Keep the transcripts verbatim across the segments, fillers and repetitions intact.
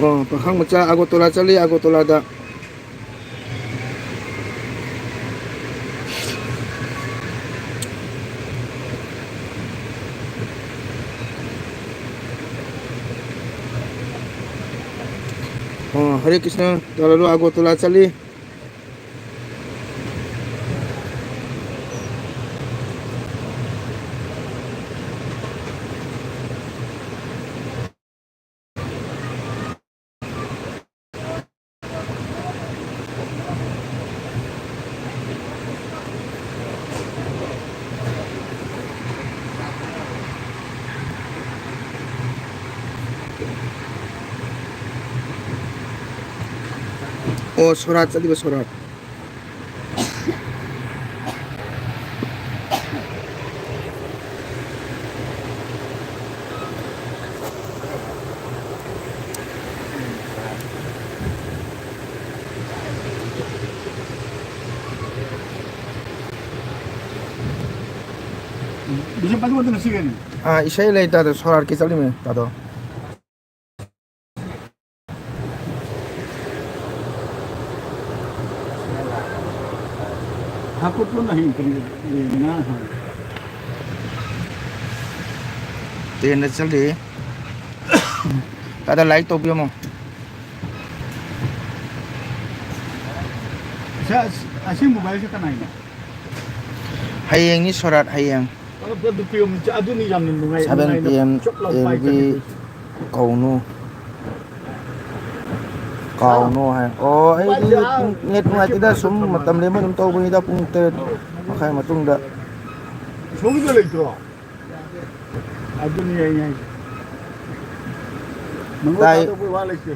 ꯑꯣ, ꯄꯥꯈꯪ ꯃꯆꯥ ꯑꯒꯣꯇꯣꯂꯥ ꯆꯠꯂꯤ, ꯑꯒꯣꯇꯣꯂꯥꯗ꯫ ꯑꯣ, ꯍꯔꯦ ꯀ꯭ꯔꯤꯁꯅ ꯇꯧꯔꯒ ꯑꯒꯣꯇꯣꯂꯥ ꯆꯠꯂꯤ꯫ ꯑꯣ, ꯁꯣꯔꯥꯠ ꯆꯠꯂꯤꯕ, ꯁꯣꯔꯥꯠ꯫ ꯕꯤꯁꯦꯝꯄꯥꯗꯤ ꯃꯣꯏꯗ ꯉꯁꯤ ꯀꯩꯅꯣ? ꯑꯥ, ꯏꯁꯩ ꯂꯩ ꯇꯥꯗꯣ, ꯁꯣꯔꯥꯠꯀꯤ ꯆꯠꯂꯤꯃꯦ ꯇꯥꯗꯣ꯫ ꯍꯥꯞꯄꯨ ꯄꯨꯟꯅ ꯍꯌꯦꯡ ꯀꯔꯤ ꯉꯥ ꯍꯥꯏ? ꯇꯦꯟꯗ ꯆꯠꯂꯤ꯫ ꯑꯗ ꯂꯥꯏꯛ ꯇꯧꯕꯤꯔꯝꯃꯣ꯫ ꯁꯥ-, ꯑꯁꯤ ꯃꯣꯕꯥꯏꯜꯁꯦ ꯀꯅꯥꯏꯅꯣ? ꯍꯌꯦꯡꯅꯤ ꯁꯣꯔꯥꯠ, ꯍꯌꯦꯡ꯫ ꯑꯗꯨ ꯄꯤꯌꯣꯝ-, ꯑꯗꯨꯅꯤ ꯌꯥꯝꯅ ꯅꯨꯡꯉꯥꯏ-, ꯁꯚꯦꯟ ꯅꯨꯡꯉꯥꯏꯅ ꯄꯤ ꯑꯦꯝ ꯆꯣꯞ ꯂꯥꯎ ꯑꯦꯜ ꯄꯥꯏ ꯕꯤ ꯆꯠꯈꯤꯗꯣꯏꯁꯦ꯫ ꯀꯧꯅꯨ꯫ ꯀꯥꯎꯅꯣ ꯍꯥꯏ꯫ ꯑꯣ, ꯑꯩꯗꯤ ꯄꯨꯡ ꯅꯦꯠ ꯅꯨꯡꯉꯥꯏꯇꯦꯗ, ꯁꯨꯝ ꯃꯇꯝ ꯂꯦꯟꯕ ꯑꯗꯨꯝ ꯇꯧꯕꯅꯤꯗ, ꯄꯨꯡ ꯇꯔꯦꯠ ꯃꯈꯥꯏ ꯃꯇꯨꯡꯗ꯫ ꯁꯣꯝꯒꯤꯗ ꯂꯩꯇ꯭ꯔꯣ? ꯑꯗꯨꯅꯤ ꯑꯩ ꯍꯥꯏꯁꯦ꯫ ꯃꯉꯣꯟ ꯇꯥꯏ꯫ ꯊꯥꯗꯣꯛꯄꯩ ꯋꯥ ꯂꯩꯇꯦ꯫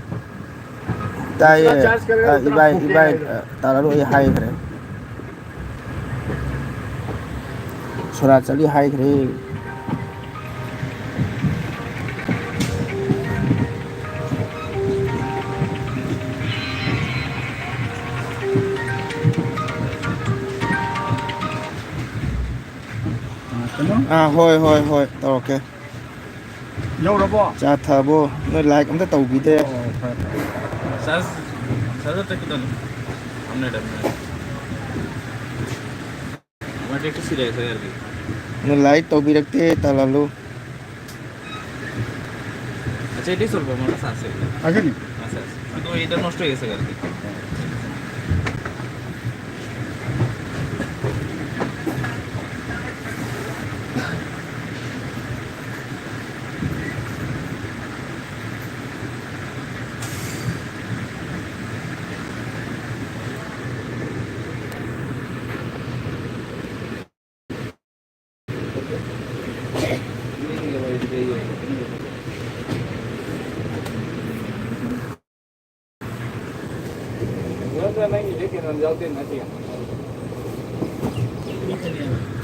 ꯇꯥꯏꯌꯦ꯫ ꯆꯥꯔꯖ ꯈꯔ ꯑ, ꯌꯥꯎꯗꯅ ꯏꯕꯥꯏ, ꯐꯨꯀꯦ ꯏꯕꯥꯏ, ꯍꯥꯏꯗꯣ꯫ ꯑ, ꯇꯥꯔꯥꯗꯣ ꯑꯩ ꯍꯥꯏꯈ꯭ꯔꯦ꯫ ꯁꯣꯔꯥꯠ ꯆꯠꯂꯤ ꯍꯥꯏꯈ꯭ꯔꯦ꯫ ꯀꯩꯅꯣ? ꯑꯥ, ꯍꯣꯏ, ꯍꯣꯏ, ꯍꯣꯏ, ꯇꯧꯔꯛꯀꯦ꯫ ꯌꯧꯔꯕꯣ? ꯆꯥ ꯊꯛꯑꯕꯣ? ꯅꯣꯏ ꯂꯥꯏꯛ ꯑꯝꯇ ꯇꯧꯕꯤꯗꯦ꯫ ꯑꯣ, ꯐꯔꯦ, ꯐꯔꯦ꯫ ꯆꯥꯔꯖ, ꯆꯥꯔꯖꯔ ꯆꯠꯈꯤꯗꯣꯏꯅꯤ꯫ ꯊꯝꯃꯦ, ꯊꯝꯃꯦ꯫ ꯅꯣꯏ ꯂꯥꯏꯛ ꯇꯧꯕꯤꯔꯛꯇꯦ, ꯇꯥꯂꯥꯂꯨ꯫ আচ্ছা, এটাই চলবে, আমার কাছে আছে। আছে নি? আছে, আছে। কিন্তু এটা নষ্ট হয়ে গেছে আর কি।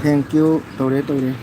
Thank you꯫ ꯇꯧꯔꯦ, ꯇꯧꯔꯦ꯫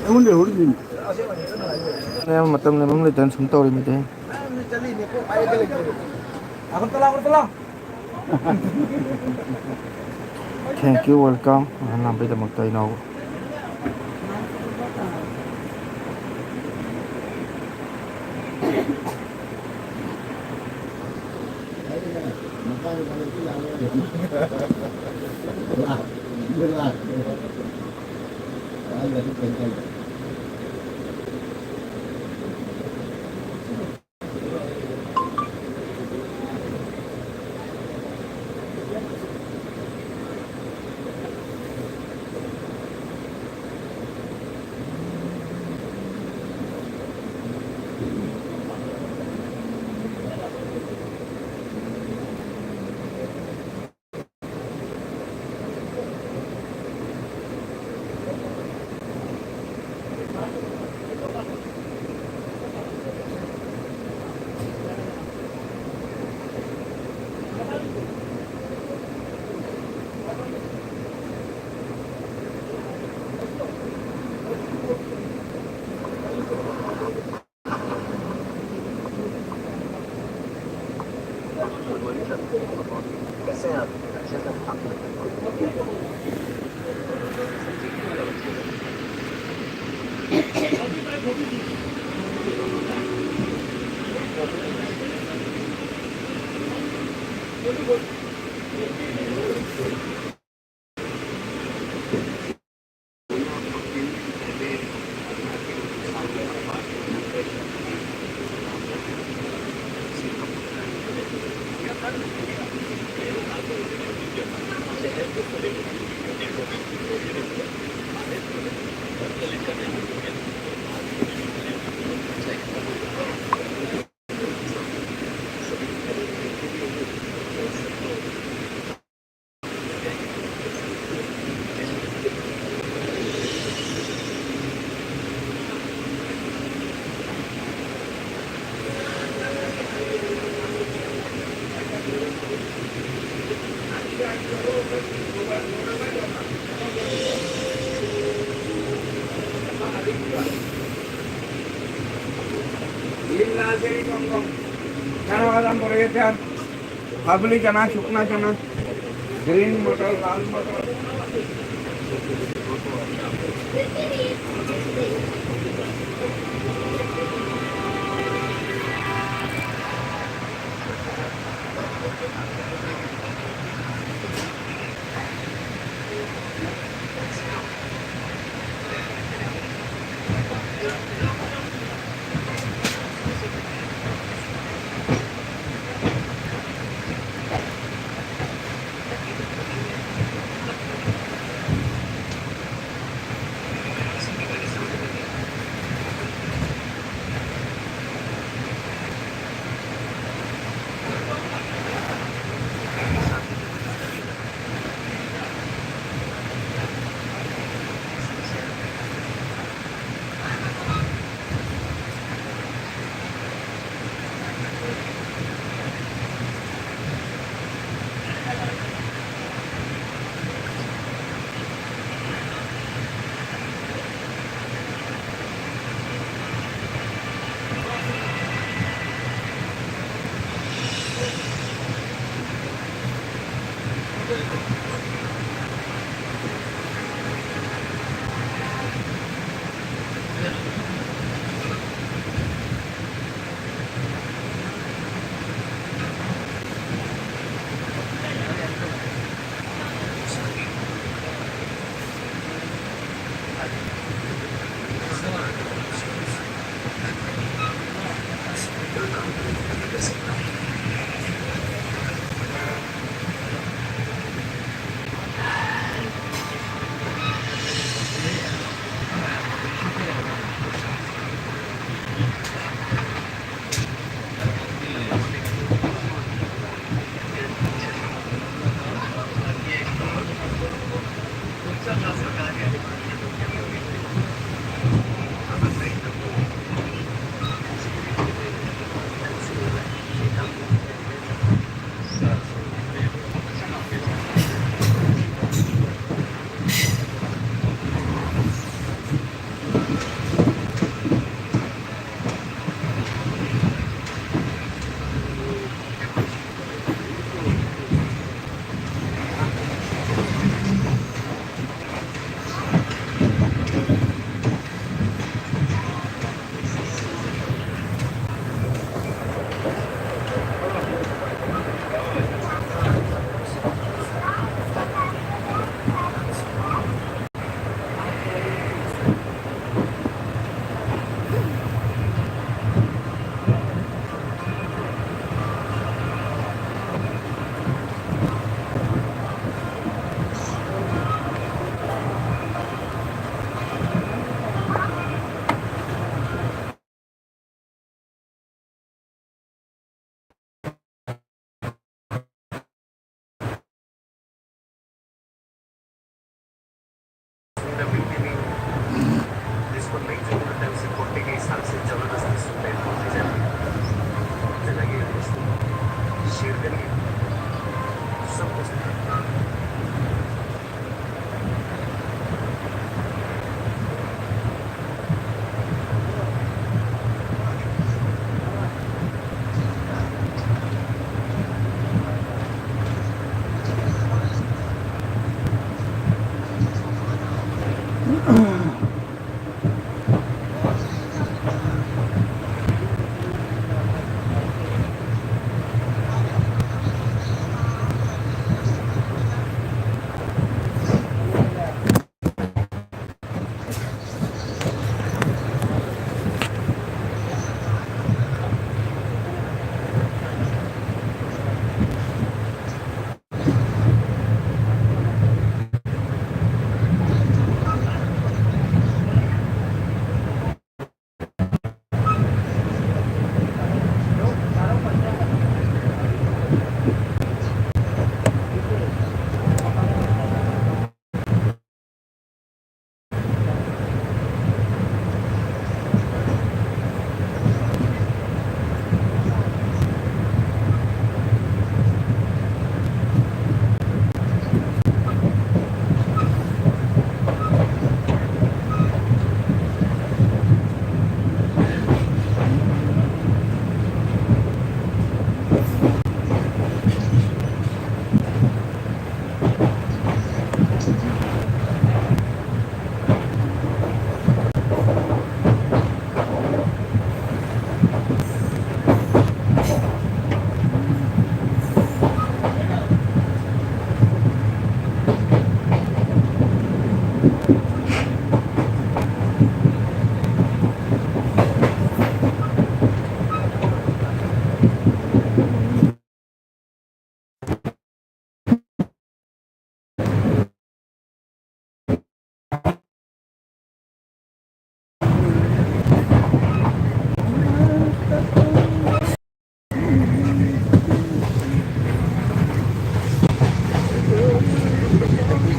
ꯑꯩꯉꯣꯟꯗ ꯍꯧꯔꯤꯁꯤꯅꯤ꯫ ꯃꯌꯥꯝ ꯃꯇꯝ ꯂꯩꯐꯝ ꯂꯩꯇꯅ ꯁꯨꯝ ꯇꯧꯔꯤꯃꯤꯗꯤ꯫ Thank you, welcome꯫ ꯑꯍꯜ ꯂꯥꯝꯕꯩꯗꯃꯛꯇ ꯏꯅꯥꯎ꯫ কাবুলি চানা, শুকনা চানা, গ্রিন মটর, লাল মটর।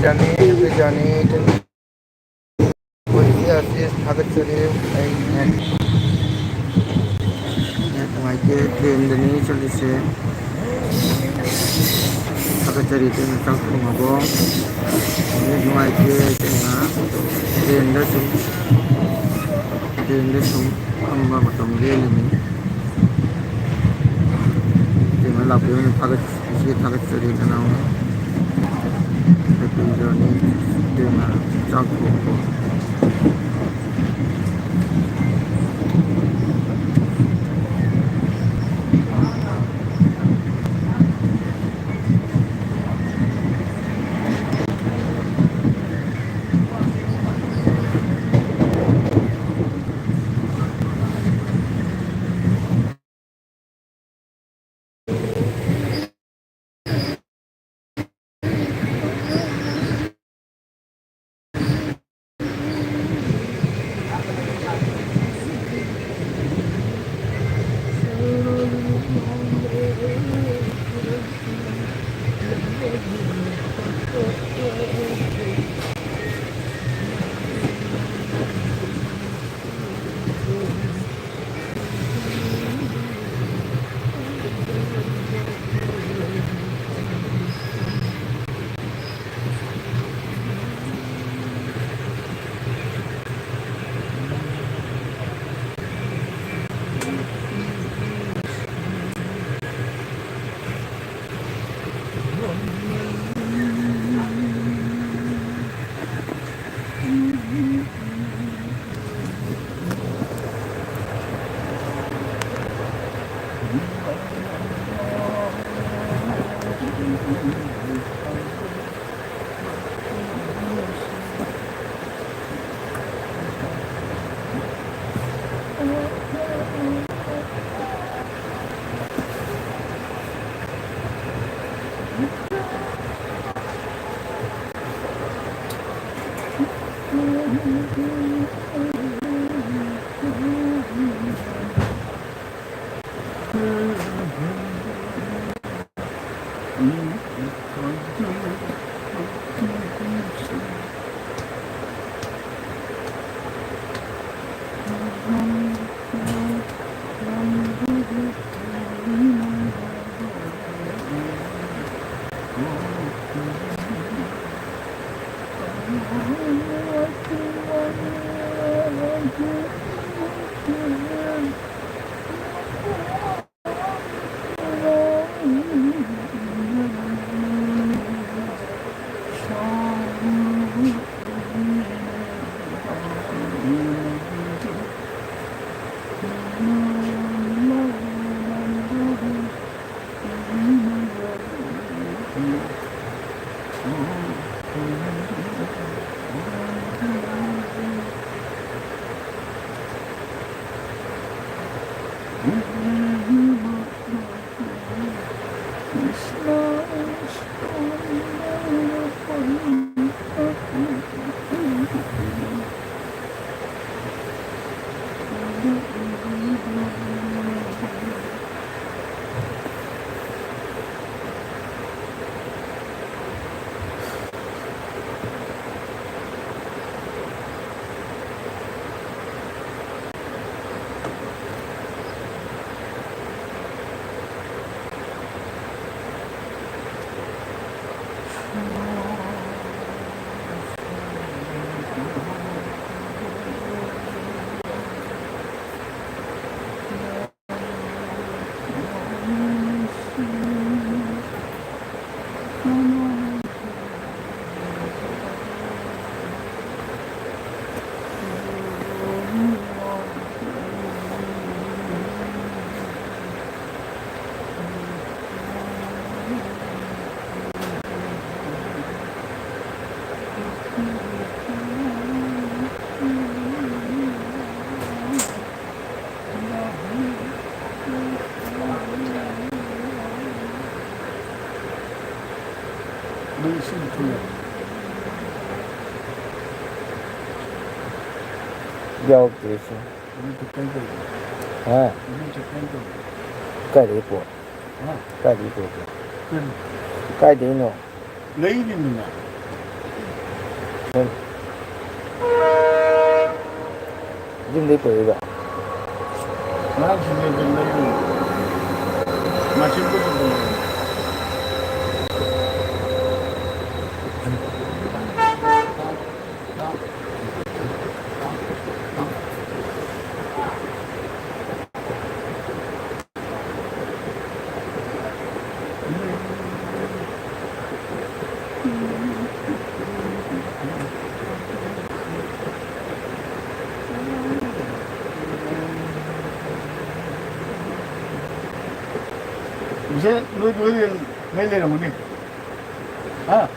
ꯌꯥꯅꯤ, ꯑꯩꯈꯣꯏ ꯌꯥꯅꯤ꯫ ꯑꯩꯈꯣꯏ ꯁꯤ ꯑꯥꯔ ꯁꯤ ꯑꯦꯁ ꯊꯥꯒꯠꯆꯔꯤ꯫ ꯑꯩ ꯅꯦꯠ, ꯅꯦꯠ ꯅꯨꯡꯉꯥꯏꯇꯦ꯫ ꯇ꯭ꯔꯦꯟꯗꯅꯤ ꯆꯠꯂꯤꯁꯦ꯫ ꯊꯥꯒꯠꯆꯔꯤ꯫ ꯇ꯭ꯔꯦꯟꯗ ꯆꯥꯛ ꯊꯣꯡꯉꯕꯣ? ꯅꯦꯠ ꯅꯨꯡꯉꯥꯏꯇꯦ꯫ ꯇ꯭ꯔꯦꯟꯗ, ꯇ꯭ꯔꯦꯟꯗ ꯁꯨꯝ, ꯇ꯭ꯔꯦꯟꯗ ꯁꯨꯝ ꯐꯝꯕ ꯃꯇꯝ ꯂꯦꯜꯂꯤꯅꯤ꯫ ꯇ꯭ꯔꯦꯟꯗ ꯂꯥꯛꯄꯤꯌꯣꯅ ꯊꯥꯒꯠ-, ꯏꯆꯦ ꯊꯥꯒꯠꯆꯔꯤ ꯅꯅꯥꯎ꯫ Happy journey꯫ ꯇ꯭ꯔꯦꯟꯗ ꯆꯥꯛ ꯊꯣꯡꯉꯕꯣ? ꯅꯪ ꯏꯁꯤꯡ ꯊꯨꯝꯃꯦ꯫ ꯌꯥꯎꯗꯦ ꯏꯁꯤꯡ꯫ ꯅꯪ ꯆꯠꯄ ꯀꯩꯗꯧꯕ? ꯍꯥ? ꯅꯪ ꯆꯠꯄ ꯀꯩꯗꯧꯕ? ꯀꯥꯏꯗꯩ ꯄꯣꯠ? ꯍꯥ? ꯀꯥꯏꯗꯩ ꯄꯣꯠ? ꯀꯔꯤ? ꯀꯥꯏꯗꯩꯅꯣ? ꯂꯩꯔꯤꯅꯤꯅ꯫ ꯍꯣꯏ꯫ ꯌꯨꯝꯗꯩ ꯄꯨꯔꯛꯏꯕ? ꯉꯔꯥꯡ ꯁꯤꯡꯖꯨꯗ ꯂꯩꯔꯨꯏ꯫ ꯃꯥꯔꯀꯦꯠ ꯄꯨꯔꯛꯄꯗ ꯂꯩꯔꯨꯏ꯫ ꯃꯤꯁꯦ ꯅꯣꯏ ꯅꯣꯏ ꯃꯩ ꯂꯩꯔꯝꯒꯅꯤ꯫ ꯍꯥ?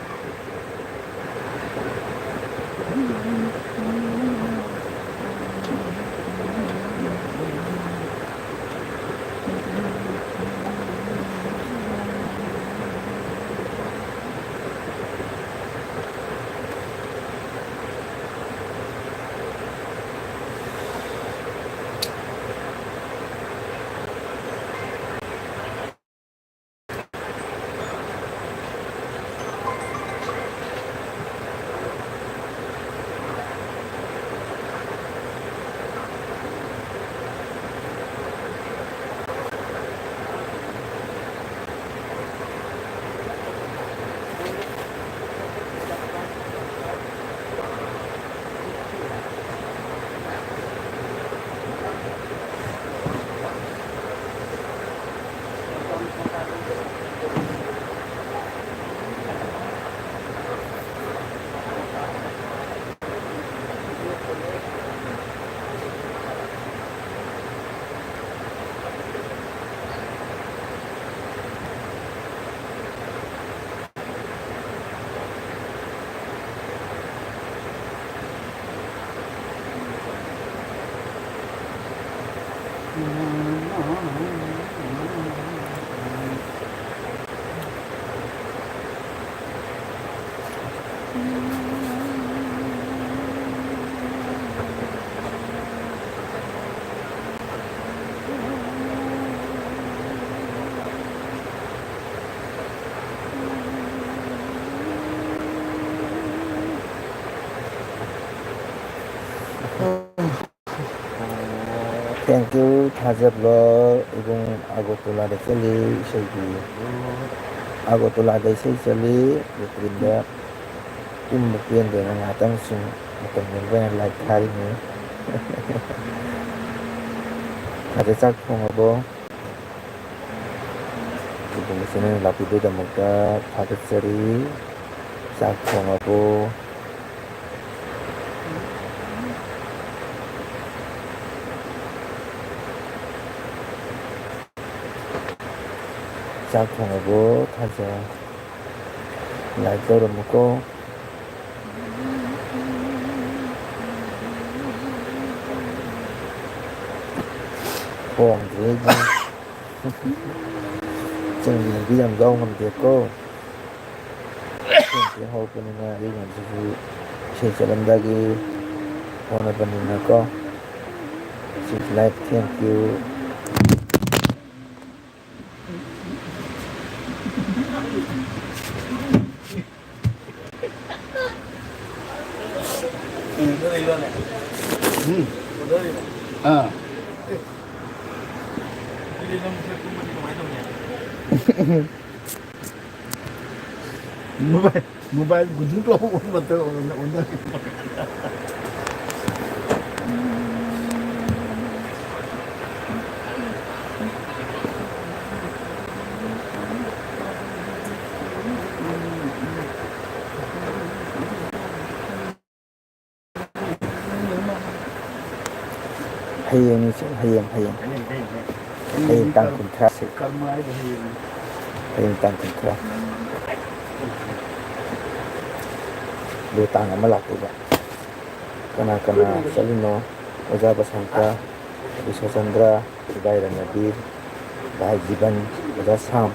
Thank you, ꯊꯥꯖꯕ ꯏꯕꯨꯡ꯫ ꯑꯒꯣꯇꯣꯂꯥꯗ ꯆꯠꯂꯤ ꯏꯁꯩꯒꯤ꯫ ꯑꯒꯣꯇꯣꯂꯥꯗ ꯏꯁꯩ ꯆꯠꯂꯤ, ꯂꯦꯇ꯭ꯔꯤꯟꯗ ꯇꯨꯝꯕ ꯄꯦꯟꯗꯅ ꯉꯥꯏꯍꯥꯛꯇꯪ ꯁꯨꯝ ꯃꯇꯝ ꯂꯦꯟꯕ ꯑꯣꯏꯅ ꯂꯥꯏꯛ ꯊꯥꯔꯤꯅꯤ꯫ ꯊꯥꯖ ꯆꯥꯛ ꯊꯣꯡꯉꯕꯣ? ꯑꯗꯨꯒꯨꯝꯕꯁꯤꯅ ꯂꯥꯛꯄꯤꯕꯒꯤꯗꯃꯛꯇ ꯊꯥꯒꯠꯆꯔꯤ꯫ ꯆꯥꯛ ꯊꯣꯡꯉꯕꯣ? ꯆꯥꯛ ꯊꯣꯡꯉꯕꯣ? ꯊꯥꯖ꯫ Like ꯇꯧꯔꯝꯃꯨꯀꯣ꯫ ꯊꯣꯡꯗ꯭ꯔꯤ ꯑꯩꯗꯤ꯫ ꯆꯤꯡꯒꯤ ꯂꯝꯕꯤ ꯌꯥꯝ ꯌꯥꯎ ꯉꯝꯗꯦꯀꯣ꯫ ꯊꯦꯡ ꯊꯦꯡ ꯍꯧꯔꯛꯄꯅꯤꯅ ꯑꯌꯨꯛ ꯉꯟꯇꯥꯁꯨ ꯏꯁꯩ ꯆꯠꯂꯝꯗꯥꯏꯒꯤ ꯍꯣꯠꯅꯕꯅꯤꯅꯀꯣ꯫ Sweet life, thank you꯫ Um. ꯑꯥ꯫ ꯃꯣꯕꯥꯏꯜ, ꯃꯣꯕꯥꯏꯜ ꯒꯨꯗꯨ ꯂꯥꯎꯕ ꯑꯣꯟꯕꯗ ꯑꯣꯟꯅ-, ꯑꯣꯟꯅꯈꯤꯕ꯫ ꯍꯌꯦꯡꯅꯤ, ꯁꯤ ꯍꯌꯦꯡ, ꯍꯌꯦꯡ꯫ ꯍꯌꯦꯡ, ꯍꯌꯦꯡ, ꯍꯌꯦꯡ꯫ ꯍꯌꯦꯡ ꯇꯥꯡ ꯀꯨꯟꯊ꯭ꯔꯥꯁꯤ꯫ ꯀꯔꯃ ꯍꯥꯏꯗꯣ ꯍꯌꯦꯡꯅꯤ꯫ ꯍꯌꯦꯡ ꯇꯥꯡ ꯀꯨꯟꯊ꯭ꯔꯥ꯫ ꯑꯗꯨ ꯇꯥꯡ ꯑꯃ ꯂꯥꯛꯇꯣꯏꯕ꯫ ꯀꯅꯥ ꯀꯅꯥ ꯆꯠꯂꯤꯅꯣ? ꯑꯣꯖꯥ ꯕꯁꯟꯇ, ꯕꯤꯁ꯭ꯋꯆꯟꯗ꯭ꯔ, ꯏꯕꯥꯏ ꯔꯅꯕꯤꯔ, ꯚꯥꯏ ꯖꯤꯕꯟ, ꯑꯣꯖꯥ ꯁꯥꯝ,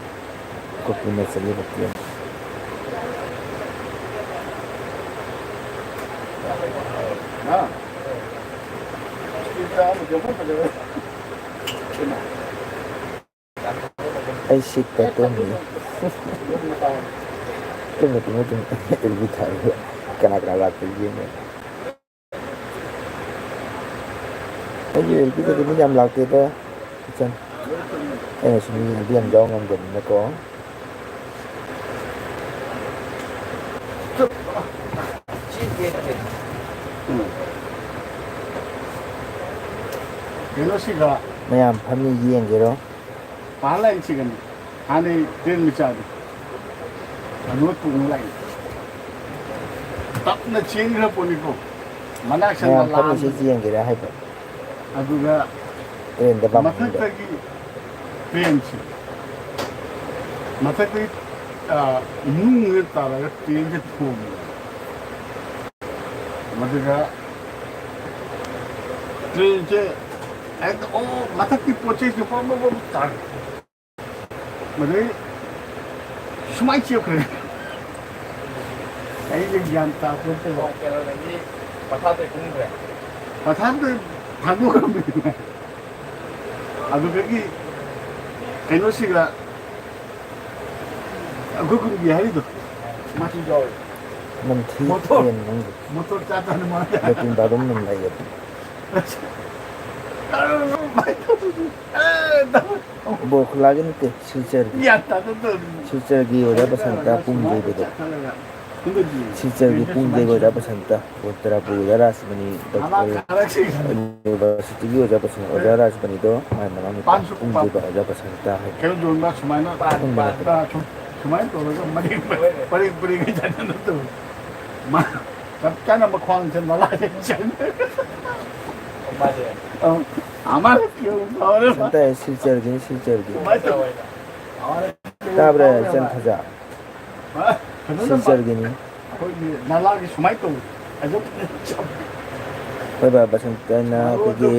ꯀꯣꯄꯤꯅ ꯆꯠꯂꯤꯕ ꯇꯦꯟ꯫ ꯑꯩ ꯁꯤꯠꯇ ꯇꯨꯝꯃꯤ꯫ Tamu, Tamu, Tamu. L B ꯊꯥꯔꯒ ꯀꯅꯥ ꯀꯅꯥ ꯂꯥꯛꯀꯦ ꯌꯦꯡꯉꯦ꯫ ꯑꯩꯒꯤ ꯑꯦꯜ ꯄꯤꯗꯗꯤ ꯃꯤ ꯌꯥꯝ ꯂꯥꯛꯇꯦꯗ, ꯏꯆꯟ꯫ ꯑꯩꯅꯁꯨ ꯃꯤ ꯑꯦꯜ ꯄꯤ ꯌꯥꯝ ꯌꯥꯎ ꯉꯝꯗꯕꯅꯤꯅꯀꯣ꯫ ꯎꯝ꯫ ꯀꯩꯅꯣꯁꯤꯒ ꯃꯌꯥꯝ ꯐꯝꯃꯤ ꯌꯦꯡꯒꯦꯔꯣ? ꯄꯥ ꯂꯥꯛꯏꯁꯤꯒꯅꯤ꯫ ꯍꯥꯟꯅꯩ ꯇ꯭ꯔꯦꯟ ꯃꯆꯥꯗꯣ꯫ ꯑꯗꯨꯒ ꯇꯣꯡꯉ ꯂꯥꯛꯏ꯫ ꯇꯞꯅ ꯆꯦꯟꯈ꯭ꯔ ꯄꯣꯠꯅꯤꯀꯣ꯫ ꯃꯅꯥꯛ ꯆꯪꯕ ꯃꯌꯥꯝ ꯐꯝꯃꯤꯁꯦ ꯂꯥꯛꯑꯝꯕꯅꯤ꯫ ꯌꯦꯡꯒꯦꯔꯥ ꯍꯥꯏꯕ? ꯑꯗꯨꯒ ꯇ꯭ꯔꯦꯟꯗ ꯂꯥꯛꯄꯗ꯫ ꯃꯊꯛꯇꯒꯤ ꯇ꯭ꯔꯦꯟꯁꯦ, ꯃꯊꯛꯇꯒꯤ, ꯑ, ꯅꯨꯡꯁꯦ ꯇꯥꯔꯒ ꯇ꯭ꯔꯦꯟꯁꯦ ꯊꯣꯝꯃꯦ꯫ ꯃꯗꯨꯒ ꯇ꯭ꯔꯦꯟꯁꯦ ꯍꯦꯛꯇ, ꯑꯣ, ꯃꯊꯛꯀꯤ ꯄꯣꯠ ꯆꯩꯁꯦ ꯄ꯭ꯔꯣꯞ ꯄ꯭ꯔꯣꯞ ꯄ꯭ꯔꯣꯞ ꯇꯥꯔꯦ꯫ ꯃꯗꯩ ꯁꯨꯃꯥꯏꯅ ꯆꯦꯞꯈ꯭ꯔꯦ꯫ ꯑꯩꯁꯦ ꯒ꯭ꯌꯥꯟ ꯇꯥꯄꯣꯠꯇꯦꯕ꯫ ꯀꯩꯅꯣꯗꯒꯤ ꯄꯊꯥꯞꯇꯩ ꯀꯨꯝꯈ꯭ꯔꯦ꯫ ꯄꯊꯥꯞꯇꯩ ꯊꯥꯗꯣꯛꯈ꯭ꯔꯕꯅꯤ꯫ ꯑꯗꯨꯗꯒꯤ ꯀꯩꯅꯣꯁꯤꯒ ꯑꯩꯈꯣꯏ ꯈꯨꯟꯒꯤ ꯍꯥꯏꯔꯤꯗꯣ꯫ ꯃꯥꯁꯨ ꯌꯥꯎꯔꯤ꯫ ꯅꯝꯊꯤ ꯃꯣꯇꯣꯔ꯫ ꯇ꯭ꯔꯦꯟ ꯅꯪꯗꯤ꯫ ꯃꯣꯇꯣꯔ ꯆꯥ ꯆꯥꯅ ꯃꯥ ꯂꯦꯇ꯭ꯔꯤꯟ ꯕꯥꯠꯔꯨꯝ ꯅꯝ ꯂꯩꯌꯦ꯫ ꯑꯦ, ꯇꯧ-, ꯑꯦ, ꯇꯧ-, ꯕꯣꯔꯈꯨꯂꯥꯒꯤ ꯅꯠꯇꯦ, ꯁꯤꯜꯆꯔꯒꯤ꯫ ꯒ꯭ꯌꯥꯟ ꯇꯥꯗ ꯇꯧꯔꯤ꯫ ꯁꯤꯜꯆꯔꯒꯤ ꯑꯣꯖꯥ ꯕꯁꯟꯇ ꯄꯨꯡ ꯌꯩꯕꯗꯣ꯫ ꯁꯨꯃꯥꯏꯅ ꯆꯠꯈꯠꯂꯒ ꯁꯣꯝꯗꯒꯤ ꯁꯤꯜꯆꯔꯒꯤ ꯄꯨꯡ ꯌꯩꯕ ꯑꯣꯖꯥ ꯕꯁꯟꯇ, ꯕꯣꯟꯇ꯭ꯔꯥꯄꯨꯔ ꯑꯣꯖꯥ ꯔꯥꯖꯃꯅꯤ, ꯅꯃꯥ ꯗꯣꯛꯇꯔ ꯈꯥꯔꯛꯁꯤꯡ ꯌꯨꯅꯤꯚꯔꯁꯤꯇꯤꯒꯤ ꯑꯣꯖꯥ ꯕꯁꯟ-, ꯑꯣꯖꯥ ꯔꯥꯖꯃꯅꯤꯗꯣ ꯃꯥꯏ ꯃꯅꯥꯎ ꯅꯨꯄꯥ ꯄꯥꯟꯁꯨ ꯄꯨꯡ ꯄꯥꯟ-, ꯌꯩꯕ ꯑꯣꯖꯥ ꯕꯁꯟꯇ ꯍꯥꯏ꯫ ꯀꯩꯅꯣ ꯌꯣꯟꯕ ꯁꯨꯃꯥꯏꯅ, ꯄꯥꯟ, ꯄꯥꯟ꯫ ꯑ, ꯁꯨꯝ-, ꯁꯨꯃꯥꯏꯅ ꯇꯧꯔꯒ ꯃꯔꯦꯡ, ꯍꯣꯏꯅꯦ꯫ ꯄꯔꯦꯡ ꯄꯔꯦꯡ ꯍꯥꯏꯗꯅ ꯅꯠꯇꯕ꯫ ꯃꯥ ꯆꯞ ꯆꯥꯅ ꯃꯈ꯭ꯋꯥꯡꯁꯦ ꯅꯂꯥꯗ ꯆꯪꯉꯦ꯫ ꯃꯥꯁꯦ꯫ ꯑ, ꯑꯃ ꯐꯥꯎꯔꯦ꯫ ꯕꯁꯟꯇ ꯍꯥꯏ ꯁꯤꯜꯆꯔꯒꯤꯅꯤ, ꯁꯤꯜꯆꯔꯒꯤ꯫ ꯀꯃꯥꯏꯅ ꯇꯧꯕ? ꯇꯥꯕ꯭ꯔꯥ, ꯏꯆꯟ ꯐꯖ? ꯍꯥ? ꯐꯖꯅ ꯁꯤꯜꯆꯔꯒꯤꯅꯤ꯫ ꯑꯩꯈꯣꯏꯒꯤ ꯅꯂꯥꯒꯤ ꯁꯨꯃꯥꯏꯅ ꯇꯧ꯫ ꯑꯗꯨꯝ ꯍꯣꯏ ꯕꯥ, ꯕꯁꯟꯇꯅ ꯑꯩꯈꯣꯏꯒꯤ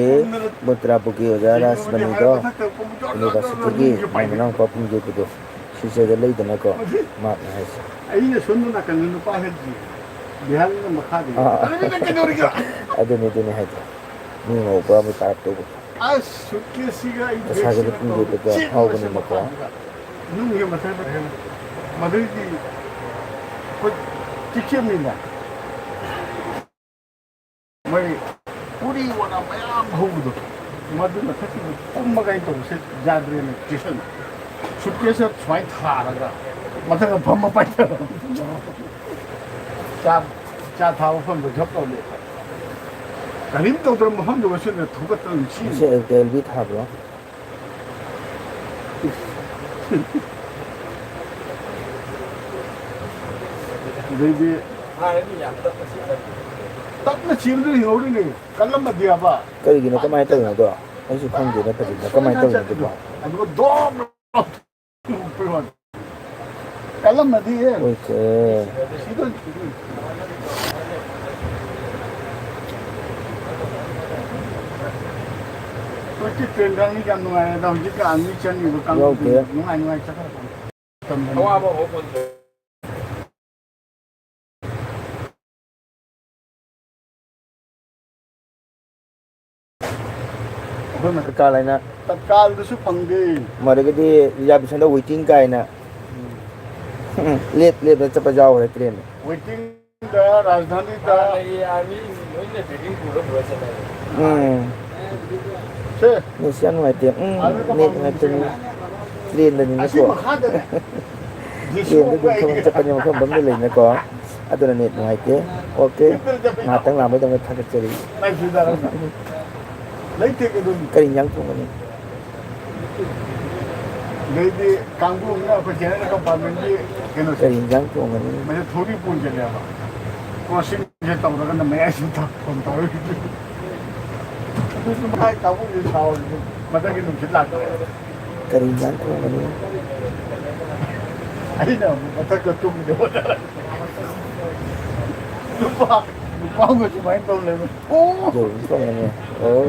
ꯕꯣꯟꯇ꯭ꯔꯥꯄꯨꯔꯒꯤ ꯑꯣꯖꯥ ꯔꯥꯖꯃꯅꯤꯗꯣ, ꯌꯨꯅꯤꯚꯔꯁꯤꯇꯤꯒꯤ ꯃꯥꯏ ꯃꯅꯥꯎꯅꯨꯄꯥ ꯄꯨꯡ ꯌꯩꯕꯗꯣ ꯁꯤꯜꯆꯔꯗ ꯂꯩꯗꯅꯀꯣ, ꯃꯥꯅ ꯍꯥꯏꯁꯦ꯫ ꯑꯩꯅ ꯁꯣꯝꯗ ꯅꯥꯀꯟꯗ ꯅꯨꯄꯥ ꯍꯦꯛ ꯕꯤꯍꯥꯔꯤꯅ ꯃꯈꯥꯗꯤ꯫ ꯑꯥ, ꯑꯥ꯫ ꯑꯗꯨꯅ ꯀꯩꯗꯧꯔꯤꯒꯦ? ꯑꯗꯨꯅꯤ, ꯑꯗꯨꯅꯤ ꯍꯥꯏꯗꯣ꯫ ꯃꯤ ꯉꯧꯕ ꯑꯃ ꯇꯥꯔꯞ ꯇꯧꯕ꯫ ꯑꯁ, ꯁꯨꯠꯀꯦꯁꯁꯤꯒ ꯑꯩ ꯗꯁꯥꯒꯤꯗ ꯕꯦꯒꯁꯤꯒ ꯄꯨꯡ ꯇꯧꯔꯒ ꯌꯩꯕꯗ ꯆꯦꯟꯕꯁꯦ ꯐꯥꯎꯕꯅꯤꯅꯀꯣ꯫ ꯃꯄꯥꯟꯗ꯫ ꯅꯨꯡꯒꯤ ꯃꯊꯛꯇ ꯃꯗꯨꯗꯤ ꯑꯩꯈꯣꯏ ꯆꯤꯛꯁꯟꯅꯤꯅ ꯃꯣꯏ ꯎꯔꯤ ꯋꯥꯅ ꯃꯌꯥꯝ ꯍꯧꯕꯗꯣ, ꯃꯗꯨ ꯃꯊꯛꯇꯨꯗ ꯀꯨꯝꯃꯒ ꯑꯩꯅ ꯇꯧꯕꯁꯦ ꯌꯥꯗ꯭ꯔꯦꯅ ꯆꯤꯛꯁꯟ꯫ ꯁꯨꯠꯀꯦꯁꯇ ꯁꯨꯃꯥꯏꯅ ꯊꯥꯔꯒ ꯃꯊꯛꯇ ꯐꯝꯃ ꯄꯥꯏꯊꯔ꯫ ꯆꯥ, ꯆꯥ ꯊꯥꯕ ꯃꯐꯝꯗ ꯖꯞ ꯇꯧꯔꯦ꯫ ꯀꯔꯤꯝ ꯇꯧꯗ꯭ꯔꯕ ꯃꯐꯝꯗꯨꯒ ꯁꯤꯅ ꯊꯨꯒꯠꯇꯅ ꯁꯤ꯫ ꯉꯁꯤ ꯑꯌꯨꯛꯇ ꯑꯦꯜ ꯕꯤ ꯊꯥꯕ꯭ꯔꯣ? ꯑꯗꯩꯗꯤ ꯍꯥꯟꯅꯗꯤ ꯌꯥꯝ ꯇꯞꯅ ꯆꯦꯜꯂꯝꯃꯤ꯫ ꯇꯞꯅ ꯆꯦꯟꯕꯗꯨ ꯍꯤꯡꯍꯧꯔꯤꯅꯦ꯫ ꯀꯜꯂꯝꯃꯗꯤ ꯍꯥꯏꯕ꯫ ꯀꯔꯤꯒꯤꯅꯣ, ꯀꯃꯥꯏꯅ ꯇꯧꯔꯤꯅꯣ ꯑꯗꯣ? ꯑꯩꯁꯨ ꯈꯪꯗꯦꯅꯦ ꯐꯖꯅ꯫ ꯀꯃꯥꯏꯅ ꯇꯧꯔꯤꯅꯣ ꯑꯗꯨꯕꯣ? ꯑꯗꯨꯒ ꯗꯣꯝ ꯀꯜꯂꯝꯃꯗꯤ ꯑꯦ꯫ ꯑꯣꯀꯦ꯫ ꯁꯤꯗꯣꯏꯅꯤ, ꯁꯤꯗꯣꯏꯅꯤ꯫ ꯍꯧꯖꯤꯛꯇꯤ ꯇ꯭ꯔꯦꯟ ꯊꯧꯔꯤꯁꯦ ꯌꯥꯝ ꯅꯨꯡꯉꯥꯏꯔꯦꯗ꯫ ꯍꯧꯖꯤꯛꯀꯤ ꯑꯥꯔꯃꯤ ꯆꯪꯉꯤꯕ ꯀꯥꯡꯕꯨꯗꯨ ꯌꯥꯎꯗꯦ꯫ ꯅꯨꯡꯉꯥꯏ ꯅꯨꯡꯉꯥꯏ ꯆꯠꯈ꯭ꯔꯄꯣꯠꯅꯤ꯫ ꯑꯋꯥꯕ ꯑꯃꯐꯥꯎ ꯄꯣꯟꯗ꯭ꯔꯦ꯫ ꯑꯩꯈꯣꯏ ꯃ-, ꯇꯠꯀꯥꯜ ꯍꯥꯏꯅ ꯇꯠꯀꯥꯜꯗꯨꯁꯨ ꯐꯪꯗꯦ꯫ ꯃꯗꯒꯤꯗꯤ reservation ꯗ waiting ꯀꯥꯏꯅ꯫ ꯎꯝ꯫ ꯂꯦꯞ ꯂꯦꯞꯅ ꯆꯠꯄ ꯌꯥꯎꯈ꯭ꯔꯦ ꯇ꯭ꯔꯦꯟ꯫ Waiting ꯗ ꯔꯥꯖꯙꯥꯅꯤꯗ꯫ ꯍꯥꯟꯅꯒꯤ ꯑꯥꯔꯃꯤ ꯂꯣꯏꯅ ꯄꯦꯀꯤꯡ ꯄꯨꯔ ꯄꯨꯔ ꯆꯠꯅꯔꯦ꯫ ꯎꯝ꯫ ꯁꯦ꯫ ꯅꯦꯠꯁꯤ ꯌꯥꯝ ꯅꯨꯡꯉꯥꯏꯇꯦ꯫ ꯎꯝ, ꯑꯗꯨꯒ ꯅꯦꯠ ꯄꯥꯎꯗꯝꯁꯦ ꯅꯨꯡꯉꯥꯏꯇꯕꯅꯤ꯫ ꯇ꯭ꯔꯦꯟꯗꯅꯤꯅꯀꯣ꯫ ꯑꯁꯤ ꯃꯈꯥꯗ ꯇ꯭ꯔꯦꯟꯗ ꯑꯗꯨꯝ ꯊꯕꯛ ꯆꯠꯄꯅꯦ, ꯃꯐꯝ ꯃꯐꯝꯗ ꯂꯩꯅꯀꯣ꯫ ꯑꯗꯨꯅ ꯅꯦꯠ ꯅꯨꯡꯉꯥꯏꯇꯦ꯫ ꯑꯣꯀꯦ꯫ ꯌꯨꯝꯗ ꯆꯠꯄꯩ ꯉꯥꯏꯍꯥꯛꯇꯪ ꯂꯥꯛꯄꯩꯗꯃꯛ ꯊꯥꯒꯠꯆꯔꯤ꯫ ꯅꯪ ꯁꯤꯗ ꯂꯩꯇꯦ ꯀꯩꯗꯧꯅꯤ? ꯀꯔꯤ ꯏꯟꯖꯥꯡ ꯊꯣꯡꯒꯅꯤ? ꯑꯗꯩꯗꯤ ꯀꯥꯡꯕꯨ ꯑꯃꯅ ꯑꯩꯈꯣꯏ ꯆꯦꯅꯦꯜ ꯀꯝꯄꯥꯔꯠꯃꯦꯟꯒꯤ ꯀꯩꯅꯣꯁꯦ꯫ ꯀꯔꯤ ꯏꯟꯖꯥꯡ ꯊꯣꯡꯒꯅꯤ? ꯃꯁꯤ ꯊꯧꯔꯤ ꯄꯨꯟꯁꯤꯜꯂꯦꯕ꯫ ꯀ꯭ꯔꯣꯁꯤꯡꯁꯦ ꯇꯧꯔꯒꯅ ꯃꯌꯥꯏꯁꯤꯗ ꯊꯝ ꯇꯧꯔꯤ꯫ ꯑꯗꯨꯁꯨ ꯃꯥꯏ ꯀꯥꯡꯕꯨꯁꯦ ꯁꯥꯎꯔꯤꯁꯦ ꯃꯊꯛꯀꯤ ꯅꯨꯡꯁꯤꯠ ꯂꯥꯛꯇꯕ꯫ ꯀꯔꯤ ꯏꯟꯖꯥꯡ ꯊꯣꯡꯒꯅꯤ? ꯑꯩꯅ ꯑꯃꯨꯛ ꯃꯊꯛꯇ ꯇꯨꯝꯒꯦ ꯍꯣꯠꯅꯔꯦ꯫ ꯅꯨꯄꯥ, ꯅꯨꯄꯥ ꯑꯃꯒ ꯁꯨꯃꯥꯏꯅ ꯇꯧ ꯂꯩꯕ꯫ ꯑꯣ! ꯌꯦꯔꯨꯝ ꯊꯣꯡꯒꯅꯤ꯫ ꯑꯣ,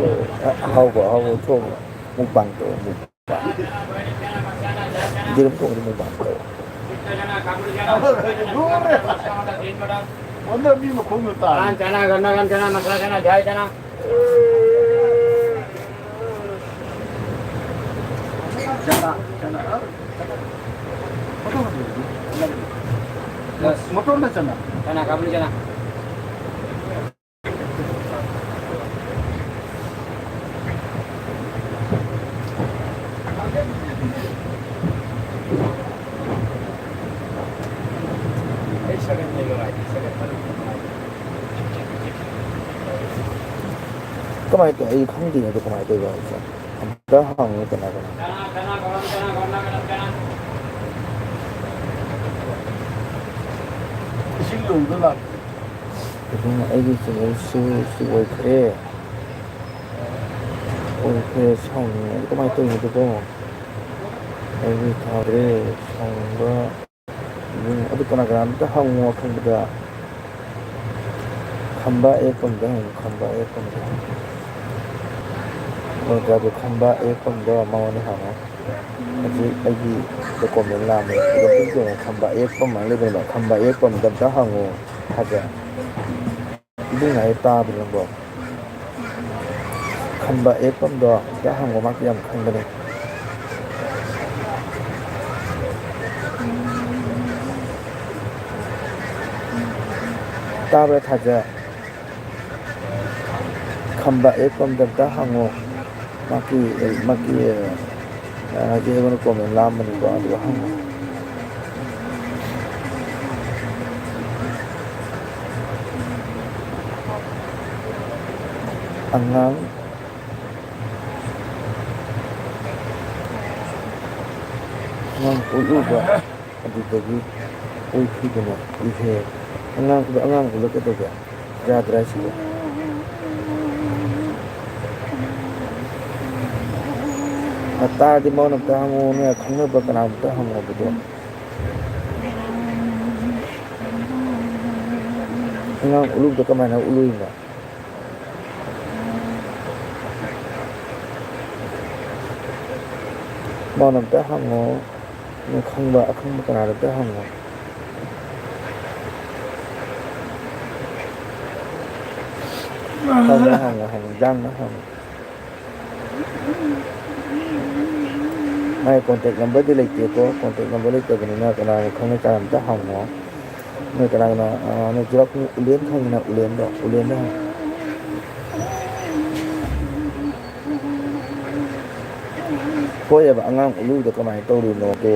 ꯑ-, ꯑꯍꯥꯎꯕ, ꯑꯍꯥꯎꯕ ꯊꯣꯡꯉꯣ꯫ ꯃꯨꯛꯕꯥꯡ ꯇꯧ, ꯃꯨꯛꯕꯥꯡ꯫ ꯌꯦꯔꯨꯝ ꯊꯣꯡꯕꯗꯤ ꯃꯨꯛꯕꯥꯡ ꯇꯧ꯫ ꯑꯃꯒ ꯂꯣꯏꯔꯦ꯫ ꯑꯣꯟꯗ ꯃꯤ ꯃꯈꯣꯡꯗꯣ ꯇꯥꯔꯦ꯫ ꯆꯅꯥ, ꯆꯅꯥ, ꯒꯟꯗꯥ ꯒꯟꯗꯥ ꯆꯅꯥ, ꯃꯁꯥꯂꯥ ꯆꯅꯥ, ꯗ꯭ꯔꯥꯏ ꯆꯅꯥ꯫ ꯆꯅꯥ, ꯆꯅꯥ, ꯑ, ꯆꯅꯥ꯫ ꯃꯇꯣꯟ ꯅꯠꯇꯦ꯫ ꯃꯇꯣꯟ ꯅꯠꯇꯦ, ꯆꯅꯥ꯫ ꯆꯅꯥ, ꯀꯥꯕꯨꯂꯤ ꯆꯅꯥ꯫ ꯑꯩ ꯁꯒꯠ ꯂꯩꯕ ꯍꯥꯏꯗꯤ ꯁꯒꯠ ꯃꯅꯨꯡꯗ ꯅꯨꯡꯉꯥꯏꯇꯦ꯫ ꯀꯃꯥꯏꯅ ꯇꯧꯋꯤ? ꯑꯩ ꯈꯪꯗꯦꯅꯦ ꯑꯗꯨ ꯀꯃꯥꯏꯅ ꯇꯧꯔꯤꯅꯣ ꯍꯥꯏꯁꯦ꯫ ꯑꯝꯇ ꯍꯪꯉꯨ ꯀꯅꯥ ꯀꯅꯥ꯫ ꯏꯁꯤꯡ ꯇꯧꯗ ꯂꯥꯛꯀꯦ꯫ ꯑꯗꯨꯅ ꯑꯩꯒꯤ ꯆꯦꯅꯦꯜꯁꯨ ꯁꯤ ꯑꯣꯏꯈ꯭ꯔꯦ꯫ ꯑꯣꯏꯈ꯭ꯔꯦ, ꯁꯥꯎꯅꯤꯡꯉꯦ꯫ ꯑꯗꯨ ꯀꯃꯥꯏꯅ ꯇꯧꯔꯤꯅꯣ ꯑꯗꯨꯕꯣ? ꯑꯩꯒꯤ ꯊꯥꯗ꯭ꯔꯦ, ꯁꯥꯎꯅꯤꯡꯕ꯫ ꯎꯝ, ꯑꯗꯨ ꯀꯅꯥ ꯀꯅꯥ ꯑꯝꯇ ꯍꯪꯉꯣ ꯑꯈꯪꯕꯗ꯫ ꯈꯝꯕ ꯑꯦꯞ ꯑꯝꯗ ꯍꯪꯉꯨ, ꯈꯝꯕ ꯑꯦꯞ ꯑꯝꯗ꯫ ꯃꯣꯏꯗ ꯑꯗꯨ ꯈꯝꯕ ꯑꯦꯞ ꯑꯝꯗ ꯃꯉꯣꯟꯗ ꯍꯪꯉꯣ꯫ ꯍꯧꯖꯤꯛ ꯑꯩꯒꯤ ꯗꯣꯀꯨꯃꯦꯟ ꯂꯥꯛꯑꯝꯃꯦ꯫ ꯑꯗꯣ ꯄꯨꯡ ꯀꯌꯥꯃꯨꯛ ꯈꯝꯕ ꯑꯦꯞ ꯑꯃ ꯂꯩꯕꯅꯦꯕ꯫ ꯈꯝꯕ ꯑꯦꯞ ꯑꯝꯗ ꯑꯝꯇ ꯍꯪꯉꯣ꯫ ꯐꯖ-, ꯏꯕꯨꯡ ꯍꯥꯏ ꯇꯥꯕ꯭ꯔꯣ ꯅꯪꯕꯣ? ꯈꯝꯕ ꯑꯦꯞ ꯑꯝꯗꯣ ꯑꯝꯇ ꯍꯪꯉꯣ, ꯃꯥ ꯌꯥꯝ ꯈꯪꯕꯅꯦ꯫ ꯇꯥꯕ꯭ꯔꯥ ꯊꯥꯖ? ꯈꯝꯕ ꯑꯦꯞ ꯑꯝꯗ ꯑꯝꯇ ꯍꯪꯉꯣ꯫ ꯃꯥꯒꯤ, ꯃꯥꯒꯤ, ꯑ, ꯍꯧꯖꯤꯛ ꯑꯩꯉꯣꯟꯗ ꯀꯣꯃꯦꯟ ꯂꯥꯛꯑꯝꯕꯅꯤꯀꯣ, ꯑꯗꯨꯒ ꯍꯪꯉꯣ꯫ ꯑꯉꯥꯡ, ꯑꯉꯥꯡ ꯄꯣꯛꯂꯨꯕ ꯑꯗꯨꯗꯒꯤ ꯑꯣꯏꯈꯤꯕꯅ ꯏꯍꯦ꯫ ꯑꯉꯥꯡ, ꯑꯉꯥꯡ ꯄꯣꯛꯂ ꯀꯩꯗꯧꯒꯦ? ꯌꯥꯗ꯭ꯔꯥ ꯍꯥꯏꯁꯤꯕꯣ? ꯇꯥꯔꯗꯤ ꯃꯉꯣꯟꯗ ꯑꯝꯇ ꯍꯪꯉꯣ, ꯅꯣꯏ ꯈꯪꯅꯕ ꯀꯅꯥ ꯑꯝꯇ ꯍꯪꯉꯣꯕꯗꯣ꯫ ꯑꯉꯥꯡ ꯎꯠꯂꯨꯕꯗꯣ ꯀꯃꯥꯏꯅ ꯎꯠꯂꯨꯏꯅꯣ? ꯃꯉꯣꯟꯗ ꯑꯝꯇ ꯍꯪꯉꯣ, ꯅꯪ ꯈꯪꯕ, ꯑꯈꯪꯕ ꯀꯅꯥꯗ ꯑꯝꯇ ꯍꯪꯉꯣ꯫ ꯍꯪꯉꯣ, ꯍꯪꯉꯣ, ꯍꯪꯉꯣ, ꯌꯥꯝꯅ ꯍꯪꯉꯣ꯫ ꯃꯥꯏ ꯀꯣꯟꯇꯦꯛ ꯅꯝꯕꯔꯗꯤ ꯂꯩꯇꯦꯀꯣ, ꯀꯣꯟꯇꯦꯛ ꯅꯝꯕꯔ ꯂꯩꯇꯕꯅꯤꯅ ꯀꯅꯥꯒ ꯈꯪꯅ ꯆꯥꯟꯅꯕꯗ ꯍꯪꯉꯣ꯫ ꯅꯣꯏ ꯀꯅꯥ ꯀꯅꯥ, ꯑ, ꯅꯣꯏ ꯆꯨꯔꯥꯛ ꯎꯂꯦꯟ ꯈꯪꯉꯤꯅ, ꯎꯂꯦꯟꯗꯣ, ꯎꯂꯦꯟꯗ ꯍꯪꯉꯣ꯫ ꯍꯣꯏꯑꯕ, ꯑꯉꯥꯡ ꯎꯠꯂꯨꯕꯗꯣ ꯀꯃꯥꯏꯅ ꯇꯧꯔꯤꯅꯣꯗꯣ,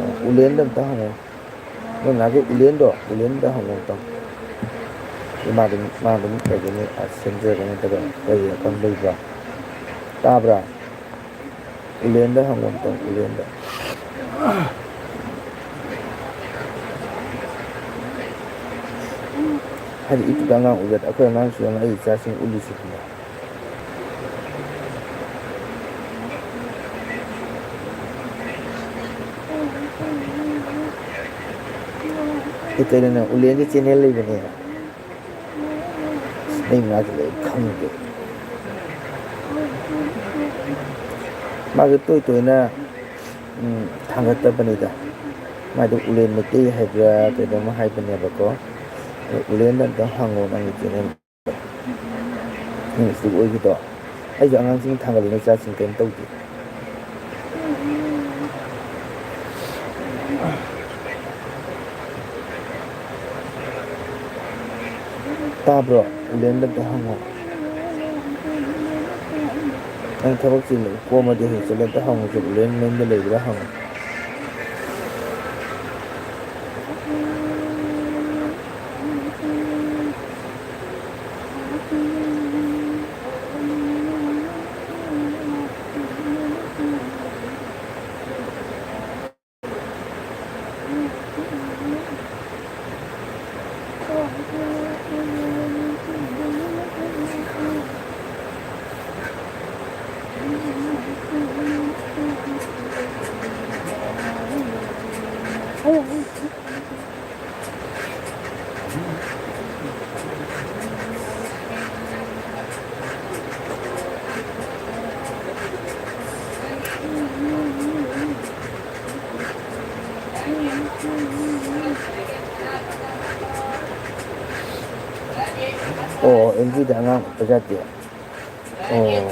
ꯑ, ꯎꯂꯦꯟꯗ ꯑꯝꯇ ꯍꯪꯉꯣ꯫ ꯅꯣꯏ ꯅꯥꯒꯤ ꯎꯂꯦꯟꯗꯣ, ꯎꯂꯦꯟꯗ ꯍꯪꯉꯣ ꯑꯝꯇꯪ꯫ ꯃꯥ ꯑꯗꯨꯝ, ꯃꯥ ꯑꯗꯨꯝ ꯀꯩꯗꯧꯅꯤ, ꯑ, ꯁꯦꯝꯖꯔꯒꯅꯤ, ꯅꯠꯇ꯭ꯔꯒ ꯀꯔꯤ ꯑꯈꯪ ꯂꯩꯕ꯭ꯔꯥ? ꯇꯥꯕ꯭ꯔꯥ? ꯎꯂꯦꯟꯗ ꯍꯪꯉꯣ ꯑꯝꯇꯪ, ꯎꯂꯦꯟꯗ꯫ ꯍꯥꯏꯗꯤ ꯏꯇꯨꯗ ꯑꯉꯥꯡ ꯎꯠꯂꯗꯤ ꯑꯩꯈꯣꯏ ꯑꯉꯥꯡꯁꯤꯡꯅ ꯑꯩ ꯏꯆꯥꯁꯤꯡ ꯎꯠꯂꯤꯁꯤꯗꯤ꯫ ꯑꯦ, ꯀꯩꯅꯣꯅꯦ, ꯎꯂꯦꯟꯒꯤ ꯆꯦꯅꯦꯜ ꯂꯩꯕꯅꯦ꯫ ꯑꯁ, ꯑꯩ ꯃꯅꯥꯛꯇ ꯂꯩ ꯈꯪꯗꯦ꯫ ꯃꯥꯁꯨ ꯇꯣꯏ ꯇꯣꯏꯅ, ꯎꯝ, ꯊꯥꯡꯒꯠꯇꯕꯅꯤꯗ꯫ ꯃꯥꯗꯣ ꯎꯂꯦꯟ ꯃꯩꯇꯩ ꯍꯥꯏꯕ꯭ꯔꯥ ꯀꯩꯅꯣꯝꯃ ꯍꯥꯏꯕꯅꯦꯕꯀꯣ꯫ ꯑꯗꯣ ꯎꯂꯦꯟꯗ ꯑꯝꯇ ꯍꯪꯉꯣ ꯅꯪꯒꯤ ꯆꯦꯅꯦꯜ꯫ ꯏꯪꯂꯤꯁꯇꯨ ꯑꯣꯏꯈꯤꯗꯣ꯫ ꯑꯩꯁꯨ ꯑꯉꯥꯡꯁꯤꯡ ꯊꯥꯡꯒꯠꯂꯤꯉꯩ ꯏꯆꯥꯁꯤꯡ ꯀꯔꯤꯝ ꯇꯧꯗꯦ꯫ ꯇꯥꯕ꯭ꯔꯣ? ꯎꯂꯦꯟꯗ ꯑꯝꯇ ꯍꯪꯉꯣ꯫ ꯅꯪ ꯊꯕꯛ ꯆꯤꯜꯂꯤ ꯀꯣꯝꯃꯗꯤ ꯍꯧꯖꯤꯛ ꯆꯠꯂꯦ ꯑꯝꯇ ꯍꯪꯉꯨ ꯆꯠꯂꯨ꯫ ꯎꯂꯦꯟ ꯃꯌꯨꯝꯗ ꯂꯩꯕ꯭ꯔꯥ ꯍꯪꯉꯨ꯫ ꯑꯣ, ꯑꯦꯜ ꯖꯤꯗ ꯑꯉꯥꯡ ꯎꯠꯄ ꯌꯥꯗꯦ꯫ ꯑꯣ꯫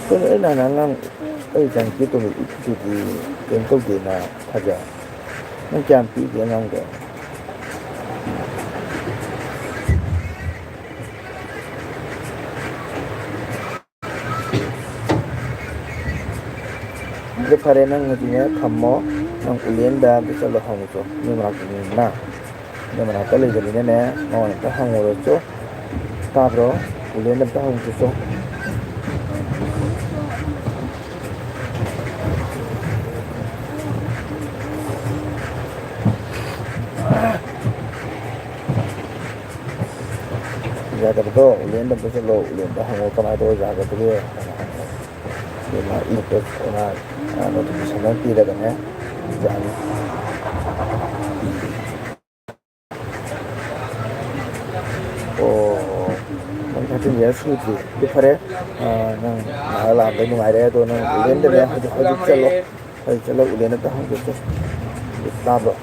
ꯀꯩꯅꯣ, ꯑꯩꯅ ꯍꯥꯟꯅ ꯑꯉꯥꯡ, ꯑꯩ ꯏꯆꯥꯅꯨꯄꯤ ꯑꯇꯣꯝꯕ ꯎꯠꯈꯤꯗꯨꯗꯤ ꯀꯩꯅꯣ ꯇꯧꯗꯦꯅ, ꯊꯥꯖ-, ꯅꯪ ꯀꯌꯥꯝ ꯄꯤꯛꯏꯒꯦ ꯑꯉꯥꯡꯗꯣ? ꯑꯗꯨ ꯐꯔꯦ, ꯅꯪ ꯍꯧꯖꯤꯛꯅꯦ ꯊꯝꯃꯣ, ꯅꯪ ꯎꯂꯦꯟꯗ ꯑꯝꯇ ꯆꯠꯂꯣ ꯍꯪꯉꯨꯆꯣ, ꯅꯣꯏ ꯃꯅꯥꯛꯇꯅꯤꯅ꯫ ꯅꯣꯏ ꯃꯅꯥꯛꯇ ꯂꯩꯕꯅꯤꯅꯅꯦ, ꯃꯉꯣꯟꯗ ꯑꯝꯇ ꯍꯪꯉꯨꯔꯣꯆꯣ꯫ ꯇꯥꯕ꯭ꯔꯣ? ꯎꯂꯦꯟꯗ ꯑꯝꯇ ꯍꯪꯉꯨꯆꯣ꯫ ꯌꯥꯗꯕꯗꯣ, ꯎꯂꯦꯟꯗ ꯑꯝꯇ ꯆꯠꯂꯣ, ꯎꯂꯦꯟꯗ ꯍꯪꯉꯣ ꯀꯃꯥꯏꯅ ꯇꯧꯔ ꯌꯥꯒꯗꯒꯦ ꯍꯥꯏꯅ ꯍꯪꯉꯣ꯫ ꯑꯗꯨꯅ ꯏꯃꯦꯜꯗ ꯃꯥ, ꯑ, ꯅꯣꯇꯤꯐꯤꯀꯦꯁꯟ ꯑꯃ ꯄꯤꯔꯒꯅꯦ ꯌꯥꯅꯤ꯫ ꯑꯣ, ꯅꯪ ꯊꯥꯔꯇꯤꯟ ꯏꯌꯥꯔꯁ ꯁꯨꯗ꯭ꯔꯤ꯫ ꯑꯗꯨ ꯐꯔꯦ꯫ ꯑ, ꯅꯪ ꯅꯥꯒꯥ ꯂꯥꯛꯑꯝꯕꯩ ꯅꯨꯡꯉꯥꯏꯔꯦ꯫ ꯑꯗꯣ ꯅꯪ ꯎꯂꯦꯟꯗꯅꯦ ꯍꯧꯖꯤꯛ, ꯍꯧꯖꯤꯛ ꯆꯠꯂꯣ꯫ ꯍꯧꯖꯤꯛ ꯆꯠꯂꯣ, ꯎꯂꯦꯟꯗ ꯑꯝꯇ ꯍꯪꯗꯣꯛꯁꯦ꯫ ꯇꯥꯕ꯭ꯔꯣ?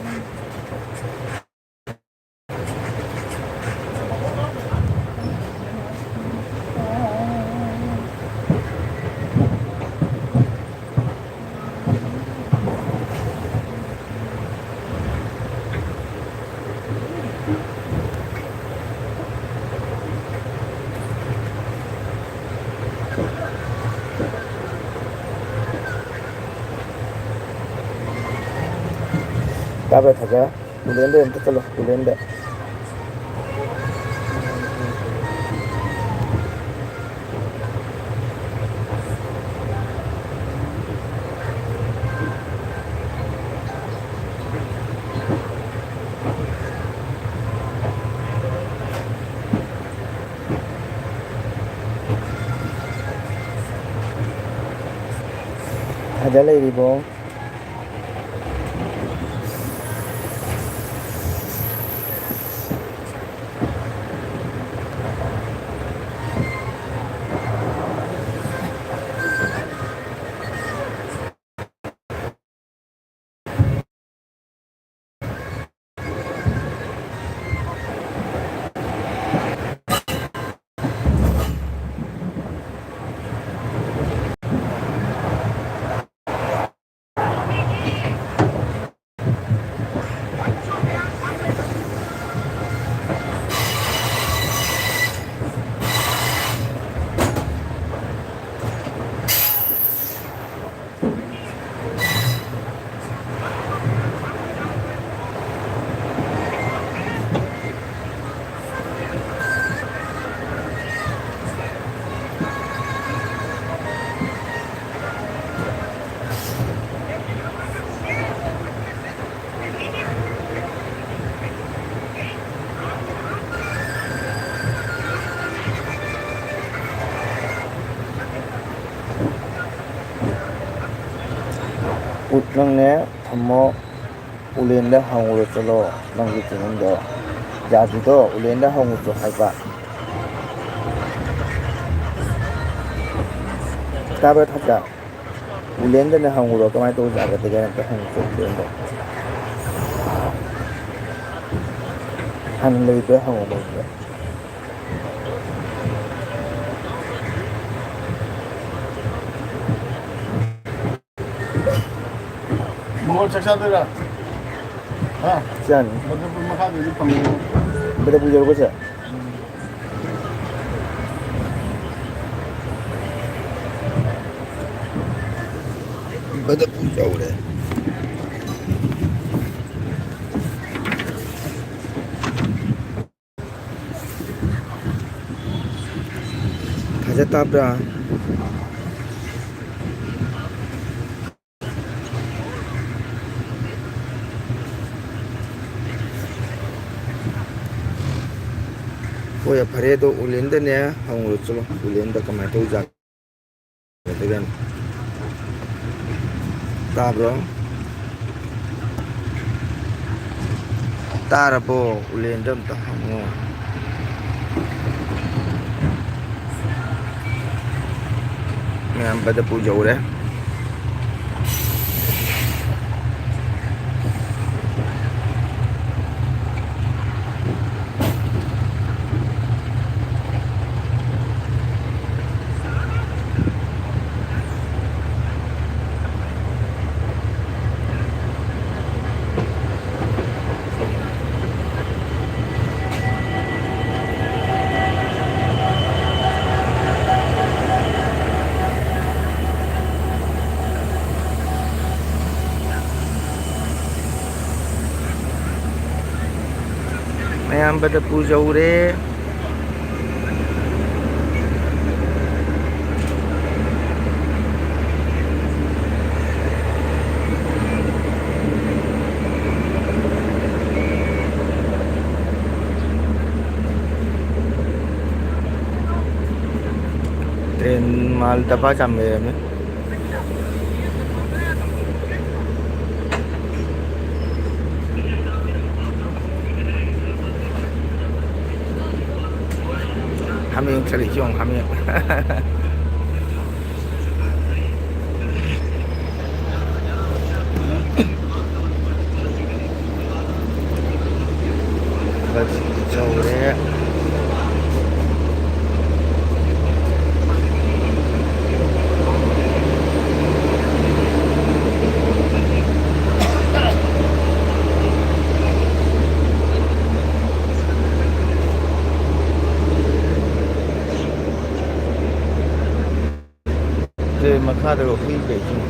ꯇꯥꯕ꯭ꯔꯥ ꯊꯥꯖ? ꯎꯂꯦꯟꯗ ꯑꯝꯇ ꯆꯠꯂꯣ, ꯎꯂꯦꯟꯗ꯫ ꯊꯥꯖ ꯂꯩꯔꯤꯕꯣ? ꯅꯪꯅꯦ ꯊꯝꯃꯣ, ꯎꯂꯦꯟꯗ ꯍꯪꯉꯨꯔꯣ ꯆꯠꯂꯣ꯫ ꯅꯪꯒꯤ ꯆꯦꯅꯦꯜꯗꯣ ꯌꯥꯗ꯭ꯔꯤꯗꯣ ꯎꯂꯦꯟꯗ ꯍꯪꯉꯨꯆꯣ ꯍꯥꯏꯕ꯫ ꯇꯥꯕ꯭ꯔꯥ ꯊꯥꯖ? ꯎꯂꯦꯟꯗꯅꯦ ꯍꯪꯉꯨꯔꯣ, ꯀꯃꯥꯏꯅ ꯇꯧꯕ ꯖꯥꯠꯂ ꯇꯒ ꯑꯝꯇ ꯍꯪꯉꯨꯆꯣ ꯎꯂꯦꯟꯗ꯫ ꯍꯥꯟꯅ ꯂꯩꯕ꯭ꯔꯥ ꯍꯪꯉꯣ ꯃꯣꯏꯗ꯫ ꯃꯉꯣꯟ ꯆꯥꯛ ꯆꯥꯗꯣꯏꯔꯥ? ꯍꯥ? ꯆꯥꯅꯤ꯫ ꯕꯗꯔꯄꯨꯔ ꯃꯈꯥꯗꯗꯤ ꯐꯪꯉꯣꯏ꯫ ꯕꯗꯔꯄꯨꯔ ꯌꯧꯔꯕꯣ ꯁꯦ? ꯕꯗꯔꯄꯨꯔ ꯌꯧꯔꯦ꯫ ꯐꯖ ꯇꯥꯕ꯭ꯔꯥ? ꯍꯣꯏ, ꯐꯔꯦ, ꯑꯗꯣ ꯎꯂꯦꯟꯗꯅꯦ ꯍꯪꯉꯨꯔꯣ, ꯆꯠꯂꯣ, ꯎꯂꯦꯟꯗ ꯀꯃꯥꯏꯅ ꯇꯧꯖꯥꯠꯅꯣ? ꯇꯥꯕ꯭ꯔꯣ? ꯇꯥꯔꯕꯣ? ꯎꯂꯦꯟꯗ ꯑꯝꯇ ꯍꯪꯉꯣ꯫ ꯃꯌꯥꯝ ꯕꯗꯔꯄꯨꯔ ꯌꯧꯔꯦ꯫ ꯃꯌꯥꯝ ꯕꯗꯔꯄꯨꯔ ꯌꯧꯔꯦ꯫ Train ꯃꯥꯜ ꯗꯕꯥ ꯆꯥꯝ ꯂꯩꯔꯝꯃꯦ꯫ ꯍꯥꯃꯦꯡ ꯆꯠꯂꯤꯁꯤ ꯌꯦꯡꯉꯨ, ꯍꯥꯃꯦꯡ꯫ ꯕꯁ ꯌꯧꯔꯦ꯫ ꯁꯦ ꯃꯈꯥꯗꯒ ꯍꯨꯏ ꯂꯩꯁꯤꯅꯤ꯫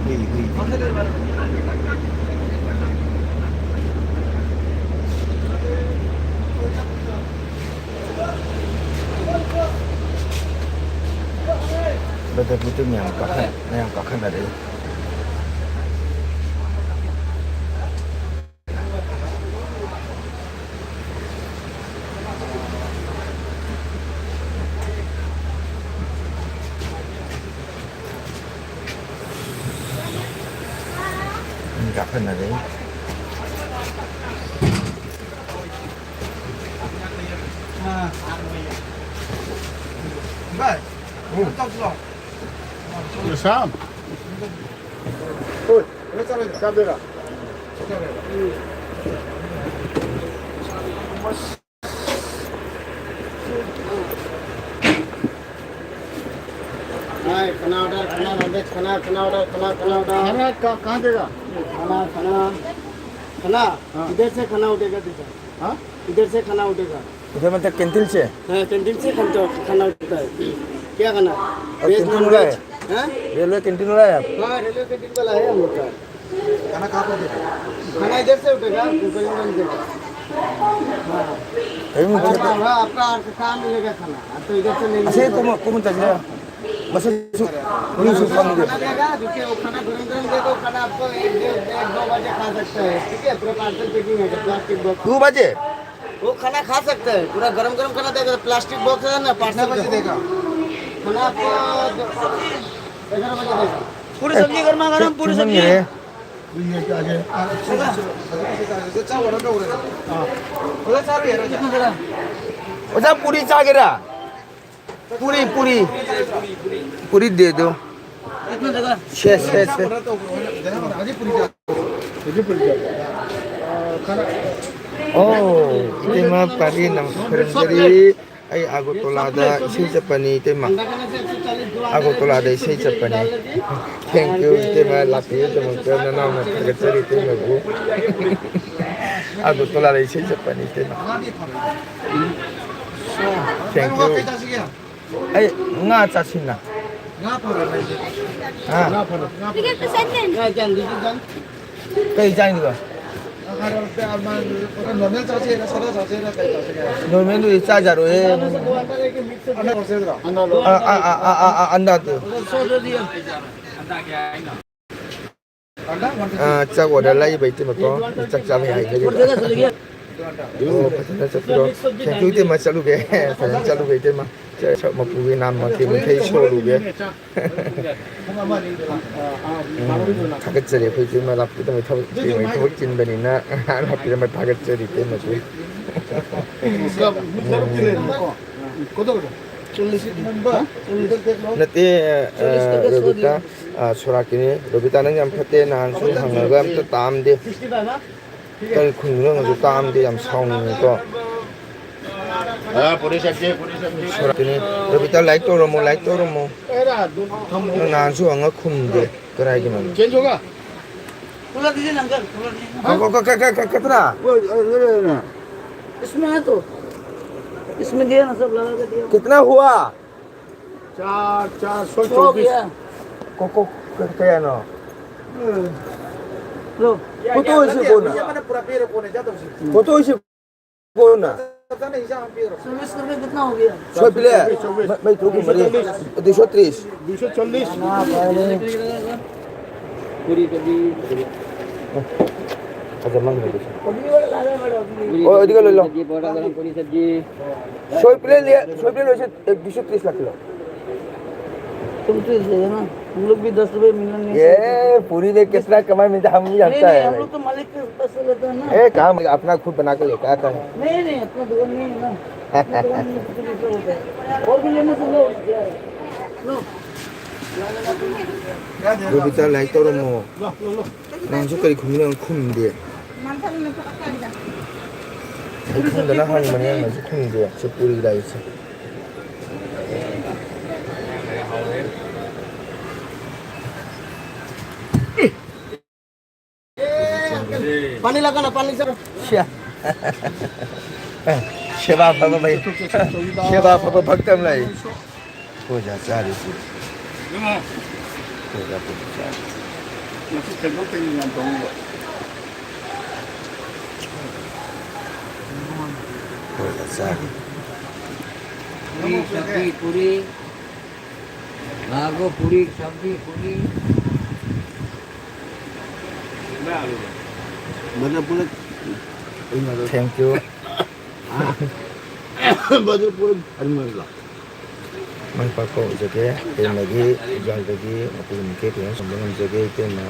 ꯍꯨꯏ, ꯍꯨꯏ꯫ ꯕꯗꯔꯕꯨꯠꯇ ꯃꯌꯥꯝ ꯀꯥꯈꯠ-, ꯃꯌꯥꯝ ꯀꯥꯈꯠꯅꯔꯛꯏ꯫ ꯃꯤ ꯀꯥꯈꯠꯅꯔꯦ꯫ ꯚꯥꯏ, ꯎꯝ꯫ ꯆꯠꯁꯤꯔꯣ? ꯁꯥꯝ꯫ ꯍꯣꯏ, ꯆꯠꯂꯣꯏꯗ꯭ꯔꯣ? ꯆꯠꯂꯣꯏꯗ꯭ꯔꯣ? हाँ, खाना order, खाना order, खाना, खाना order, खाना, खाना order। खाना कहाँ, कहाँ देगा? खाना, खाना, खाना, हाँ। इधर से खाना उठेगा, दीदा। हाँ? इधर से खाना उठेगा। इधर मतलब कैंटीन से? हाँ, कैंटीन से खाना, खाना उठता है। क्या खाना? और वेज, कैंटीन नॉन वाला है? वेज? हाँ? रेलवे कैंटीन वाला है आप? हाँ, रेलवे कैंटीन वाला है हम लोग का। खाना कहाँ पर देगा? खाना इधर से उठेगा, करीमगंज से। हाँ। करीमगंज से। हाँ, आपका और कहाँ मिलेगा खाना? आप तो इधर से लेंगे। अच्छा, ये कौन, कौन तक है? बस ये सु-, ये सु-, खाना देगा, जो कि वो खाना गरम गरम देगा, वो खाना आपको एक डेढ़, एक दो बजे खा सकते हैं, ठीक है? पूरा पार्सल पैकिंग है, प्लास्टिक बॉक्स। दो बजे? वो खाना खा सकते हैं, पूरा गरम गरम खाना देगा, प्लास्टिक बॉक्स है ना, कितना पार्सल बजे का। देगा? खाना आपको ग्यारह बजे देगा। पूरी सब्जी गर्मा गर्म, पूरी सब्जी। ꯑꯣꯖꯥ, ꯄꯨꯔꯤ ꯆꯥꯒꯦꯔꯥ? ꯄꯨꯔꯤ, ꯄꯨꯔꯤ꯫ ꯄꯨꯔꯤ ꯗꯦ ꯗꯣ꯫ ꯁꯦ, ꯁꯦ, ꯁꯦ꯫ ꯑꯣ, ꯏꯇꯩꯃ ꯄꯥꯔꯤ ꯅꯝ ꯈꯨꯔꯨꯝꯖꯔꯤ꯫ ꯑꯩ ꯑꯒꯔꯇꯂꯥꯗ ꯏꯁꯩ ꯆꯠꯄꯅꯤ, ꯏꯇꯩꯃ꯫ ꯑꯒꯔꯇꯂꯥꯗ ꯏꯁꯩ ꯆꯠꯄꯅꯤ꯫ Thank you, ꯏꯇꯩꯃ, ꯂꯥꯛꯄꯤꯕꯒꯤꯗꯃꯛꯇ ꯅꯅꯥꯎꯅ ꯊꯥꯒꯠꯆꯔꯤ, ꯏꯇꯩꯃꯕꯨ꯫ ꯑꯒꯔꯇꯂꯥꯗ ꯏꯁꯩ ꯆꯠꯄꯅꯤ, ꯏꯇꯩꯃ꯫ Thank you꯫ ꯑꯩ ꯉꯥ ꯆꯥꯁꯤꯟꯅ꯫ ꯉꯥ ꯐꯔꯣꯏ ꯍꯥꯏꯁꯦ꯫ ꯍꯥ? ꯉꯥ ꯐꯔꯣꯏ꯫ ꯀꯩ ꯆꯥꯏꯅꯣ? ꯅꯣꯔꯃꯦꯜ ꯆꯥꯁꯦꯅ ꯁꯥꯗꯥ ꯆꯥꯁꯦꯅ ꯀꯩ ꯆꯥꯁꯦ ꯍꯥꯏꯅꯣ? ꯅꯣꯔꯃꯦꯜꯗꯨꯗꯤ ꯆꯥꯖꯔꯣꯏꯍꯦ꯫ ꯑꯟꯗꯥ ꯇꯧꯁꯦ ꯍꯥꯏꯗ꯭ꯔꯣ? ꯑ, ꯑ, ꯑ, ꯑ, ꯑ, ꯑ, ꯑꯟꯗꯥꯗꯨ꯫ ꯑ, ꯆꯥꯛ ꯑꯣꯔꯗꯔ ꯂꯥꯛꯏꯕ ꯏꯇꯩꯃꯀꯣ꯫ ꯆꯥꯛ ꯆꯥꯕ ꯌꯥꯏ ꯍꯥꯏꯖꯔꯤꯕ꯫ ꯑꯣ, ꯐꯖꯅ ꯆꯠꯄꯤꯔꯣ꯫ Thank you, ꯏꯇꯩꯃ, ꯆꯠꯂꯨꯒꯦ꯫ ꯐꯖꯅ ꯆꯠꯂꯨꯒꯦ, ꯏꯇꯩꯃ꯫ ꯁꯛ ꯃꯄꯨꯒꯤ ꯅꯥꯝ ꯃꯊꯤ ꯃꯊꯤ ꯁꯣꯜꯂꯨꯒꯦ꯫ ꯎꯝ, ꯊꯥꯒꯠꯆꯔꯤ ꯑꯩꯈꯣꯏ ꯏꯇꯩꯃ ꯂꯥꯛꯄꯤꯗꯕ ꯊꯕꯛ ꯆꯤꯟꯕꯅꯤꯅ ꯂꯥꯛꯄꯤꯔꯝꯕ ꯊꯥꯒꯠꯆꯔꯤ ꯏꯇꯩꯃꯁꯨ꯫ ꯅꯠꯇꯦ, ꯑ, ꯔꯣꯕꯤꯇꯥ, ꯑ, ꯁꯣꯔꯥꯠꯀꯤꯅꯤ꯫ ꯔꯣꯕꯤꯇꯥ, ꯅꯪ ꯌꯥꯝ ꯐꯠꯇꯦ, ꯅꯍꯥꯟꯁꯨ ꯍꯪꯉꯒ ꯑꯝꯇ ꯇꯥꯛꯑꯝꯗꯦ꯫ ꯀꯔꯤ ꯈꯨꯝꯃꯤꯅꯣ ꯍꯪꯉꯁꯨ ꯇꯥꯛꯑꯝꯗꯦ, ꯌꯥꯝ ꯁꯥꯎꯅꯤꯡꯉꯤꯀꯣ꯫ ꯁꯣꯔꯥꯠꯀꯤꯅꯤ꯫ ꯔꯣꯕꯤꯇꯥ, ꯂꯥꯏꯛ ꯇꯧꯔꯝꯃꯣ, ꯂꯥꯏꯛ ꯇꯧꯔꯝꯃꯣ꯫ ꯅꯪ ꯅꯍꯥꯟꯁꯨ ꯍꯪꯉ ꯈꯨꯝꯗꯦ, ꯀꯔꯥꯏꯒꯤꯅꯣ? ꯀ-, ꯀ-, ꯀ-, ꯀ-, ꯀ-, ꯀꯇꯅ? इसमें है तो, इसमें दिया ना, सब लगा के दिया। कितना हुआ? चार, चार सौ चौबीस। को-, को-, क-, क्या है ना? लो। फोटो इसे कौन है? फोटो इसे कौन है? सर्विस करके कितना हो गया? सौ प्ले। चौबीस। मैं, मैं तो को मरे। दो सौ तीस। दो सौ चालीस। पूरी सब्जी। अच्छा, मांग लो। ओ, इधर ले लो। सब्जी, बड़ा गरम पूरी सब्जी। सौ प्ले ले, सौ प्ले ले, एक दो सौ तीस लाख लो। तुम तो दे देना। हम लोग भी दस रुपए मिलने नहीं ये सकते। पूरी में कितना कमाई मिलता है, हम भी नहीं, जानता नहीं, है हम भाई। लोग तो मालिक के पैसे लेते हैं ना। ए, काम अपना खुद बना के लेके आता है। नहीं, नहीं, अपना दुकान नहीं है ना। अपना दुकान में कुछ दूसरा होता है। और भी लेने से लो, क्या है? लो। ꯌꯣꯕꯤꯇꯥ ꯂꯥꯏꯔꯤꯛ ꯇꯧꯔꯝꯃꯣ꯫ ꯅꯪꯁꯨ ꯀꯔꯤ ꯈꯨꯝꯃꯤꯅꯣ? ꯈꯨꯝꯗꯦ꯫ ꯑꯩ ꯈꯪꯗꯅ ꯍꯪꯕꯅꯦ, ꯅꯪꯁꯨ ꯈꯨꯝꯗꯦ꯫ ꯁꯤ ꯄꯨꯔꯤ ꯂꯥꯏꯔꯤꯛꯁꯦ꯫ पानी लगा ना, पानी से। ꯁꯦꯕꯥ ꯐꯕ ꯃꯩ, ꯁꯦꯕꯥ ꯐꯕ ꯚꯛꯇ ꯑꯃ ꯂꯩ꯫ ꯈꯣꯏꯖꯥ ꯆꯥꯔꯤꯁꯤ꯫ ꯈꯣꯏꯖꯥ ꯐꯖ ꯆꯥꯔꯤ꯫ ꯈꯣꯏꯖꯥ ꯆꯥꯔꯤ꯫ पूरी सब्जी पूरी। नागो पूरी सब्जी पूरी। मतलब पूरे। Thank you. मतलब पूरे घर में लगा। ꯃꯥꯏ ꯄꯥꯛꯄ ꯑꯣꯏꯖꯒꯦ꯫ ꯏꯇꯩꯃꯒꯤ ꯌꯥꯎꯕꯒꯤ ꯃꯄꯨ ꯃꯩꯀꯩ ꯄꯨꯝꯅꯃꯛ ꯁꯣꯝꯗ ꯉꯝꯖꯒꯦ ꯏꯇꯩꯃ꯫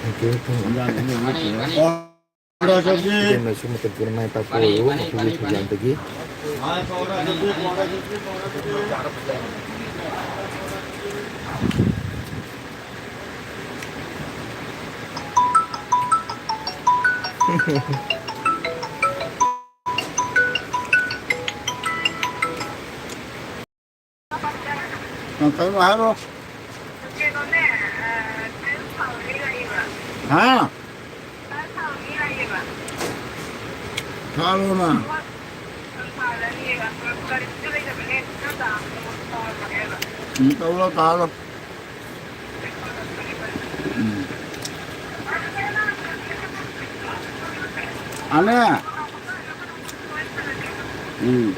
Thank you, ꯏꯇꯩꯃ꯫ ꯏꯇꯩꯃꯁꯨ ꯃꯇꯝ ꯀꯨꯏꯅ ꯃꯥꯏ ꯄꯥꯛꯄ ꯑꯣꯏꯌꯨ ꯃꯄꯨꯒꯤ ꯊꯧꯖꯥꯜꯗꯒꯤ꯫ ꯀꯩꯅꯣ ꯍꯥꯏꯔꯣ꯫ ꯍꯥ? ꯊꯥꯔꯣꯅ꯫ ꯎꯝ, ꯇꯧꯔꯣ, ꯊꯥꯔꯣ꯫ ꯎꯝ꯫ ꯑꯅꯦ꯫ ꯎꯝ꯫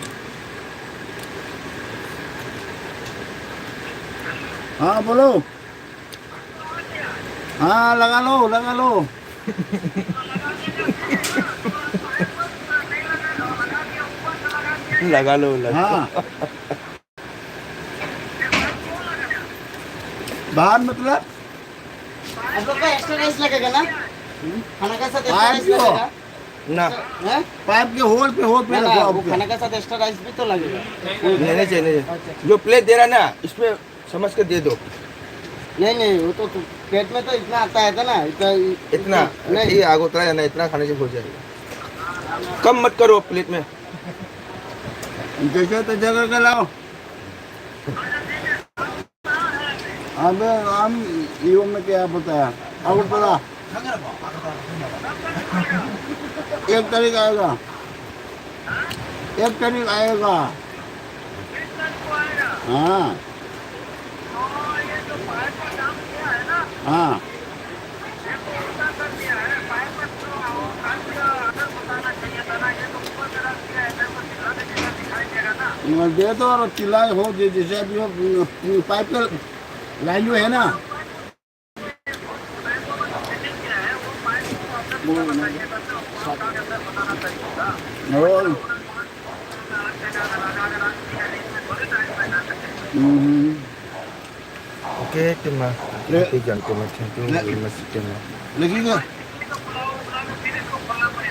हाँ, बोलो। हाँ, लगा लो, लगा लो। लगा लो, लगा लो। हाँ। बाहर मतलब? आप लोग का एक्स्ट्रा राइस लगेगा ना? खाना का साथ एक्स्ट्रा पाइप राइस भी हो। लगेगा? ना। हैं? पाइप के होल पे, होल पे ना, रखो ना, आप वो क्या? खाना का साथ एक्स्ट्रा राइस भी तो लगेगा। नहीं, नहीं चाहिए, नहीं चाहिए। जो प्लेट दे रहा ना, इस पे समझ के दे दो। नहीं, नहीं, वो तो, तो पेट में तो इतना आता है था ना, इतना, इतना? नहीं। ठीक है, आगोतरा है ना, इतना खाने से हो जाएगा। कम मत करो प्लेट में। जैसे तो जगह का लाओ। अबे राम, यो में क्या पता है? आगोतरा। एक तारीख आएगा। एक तारीख आएगा। हाँ। हाँ। दे दो और चिल्लाए हो, जे-, जैसे अभी वो, उम, पाइप का लाइन जो है ना, वो, और, हम्म। Okay, tema. ले- Nanti jangan kena macam tu, ले- dia masih kena. Lagi ke?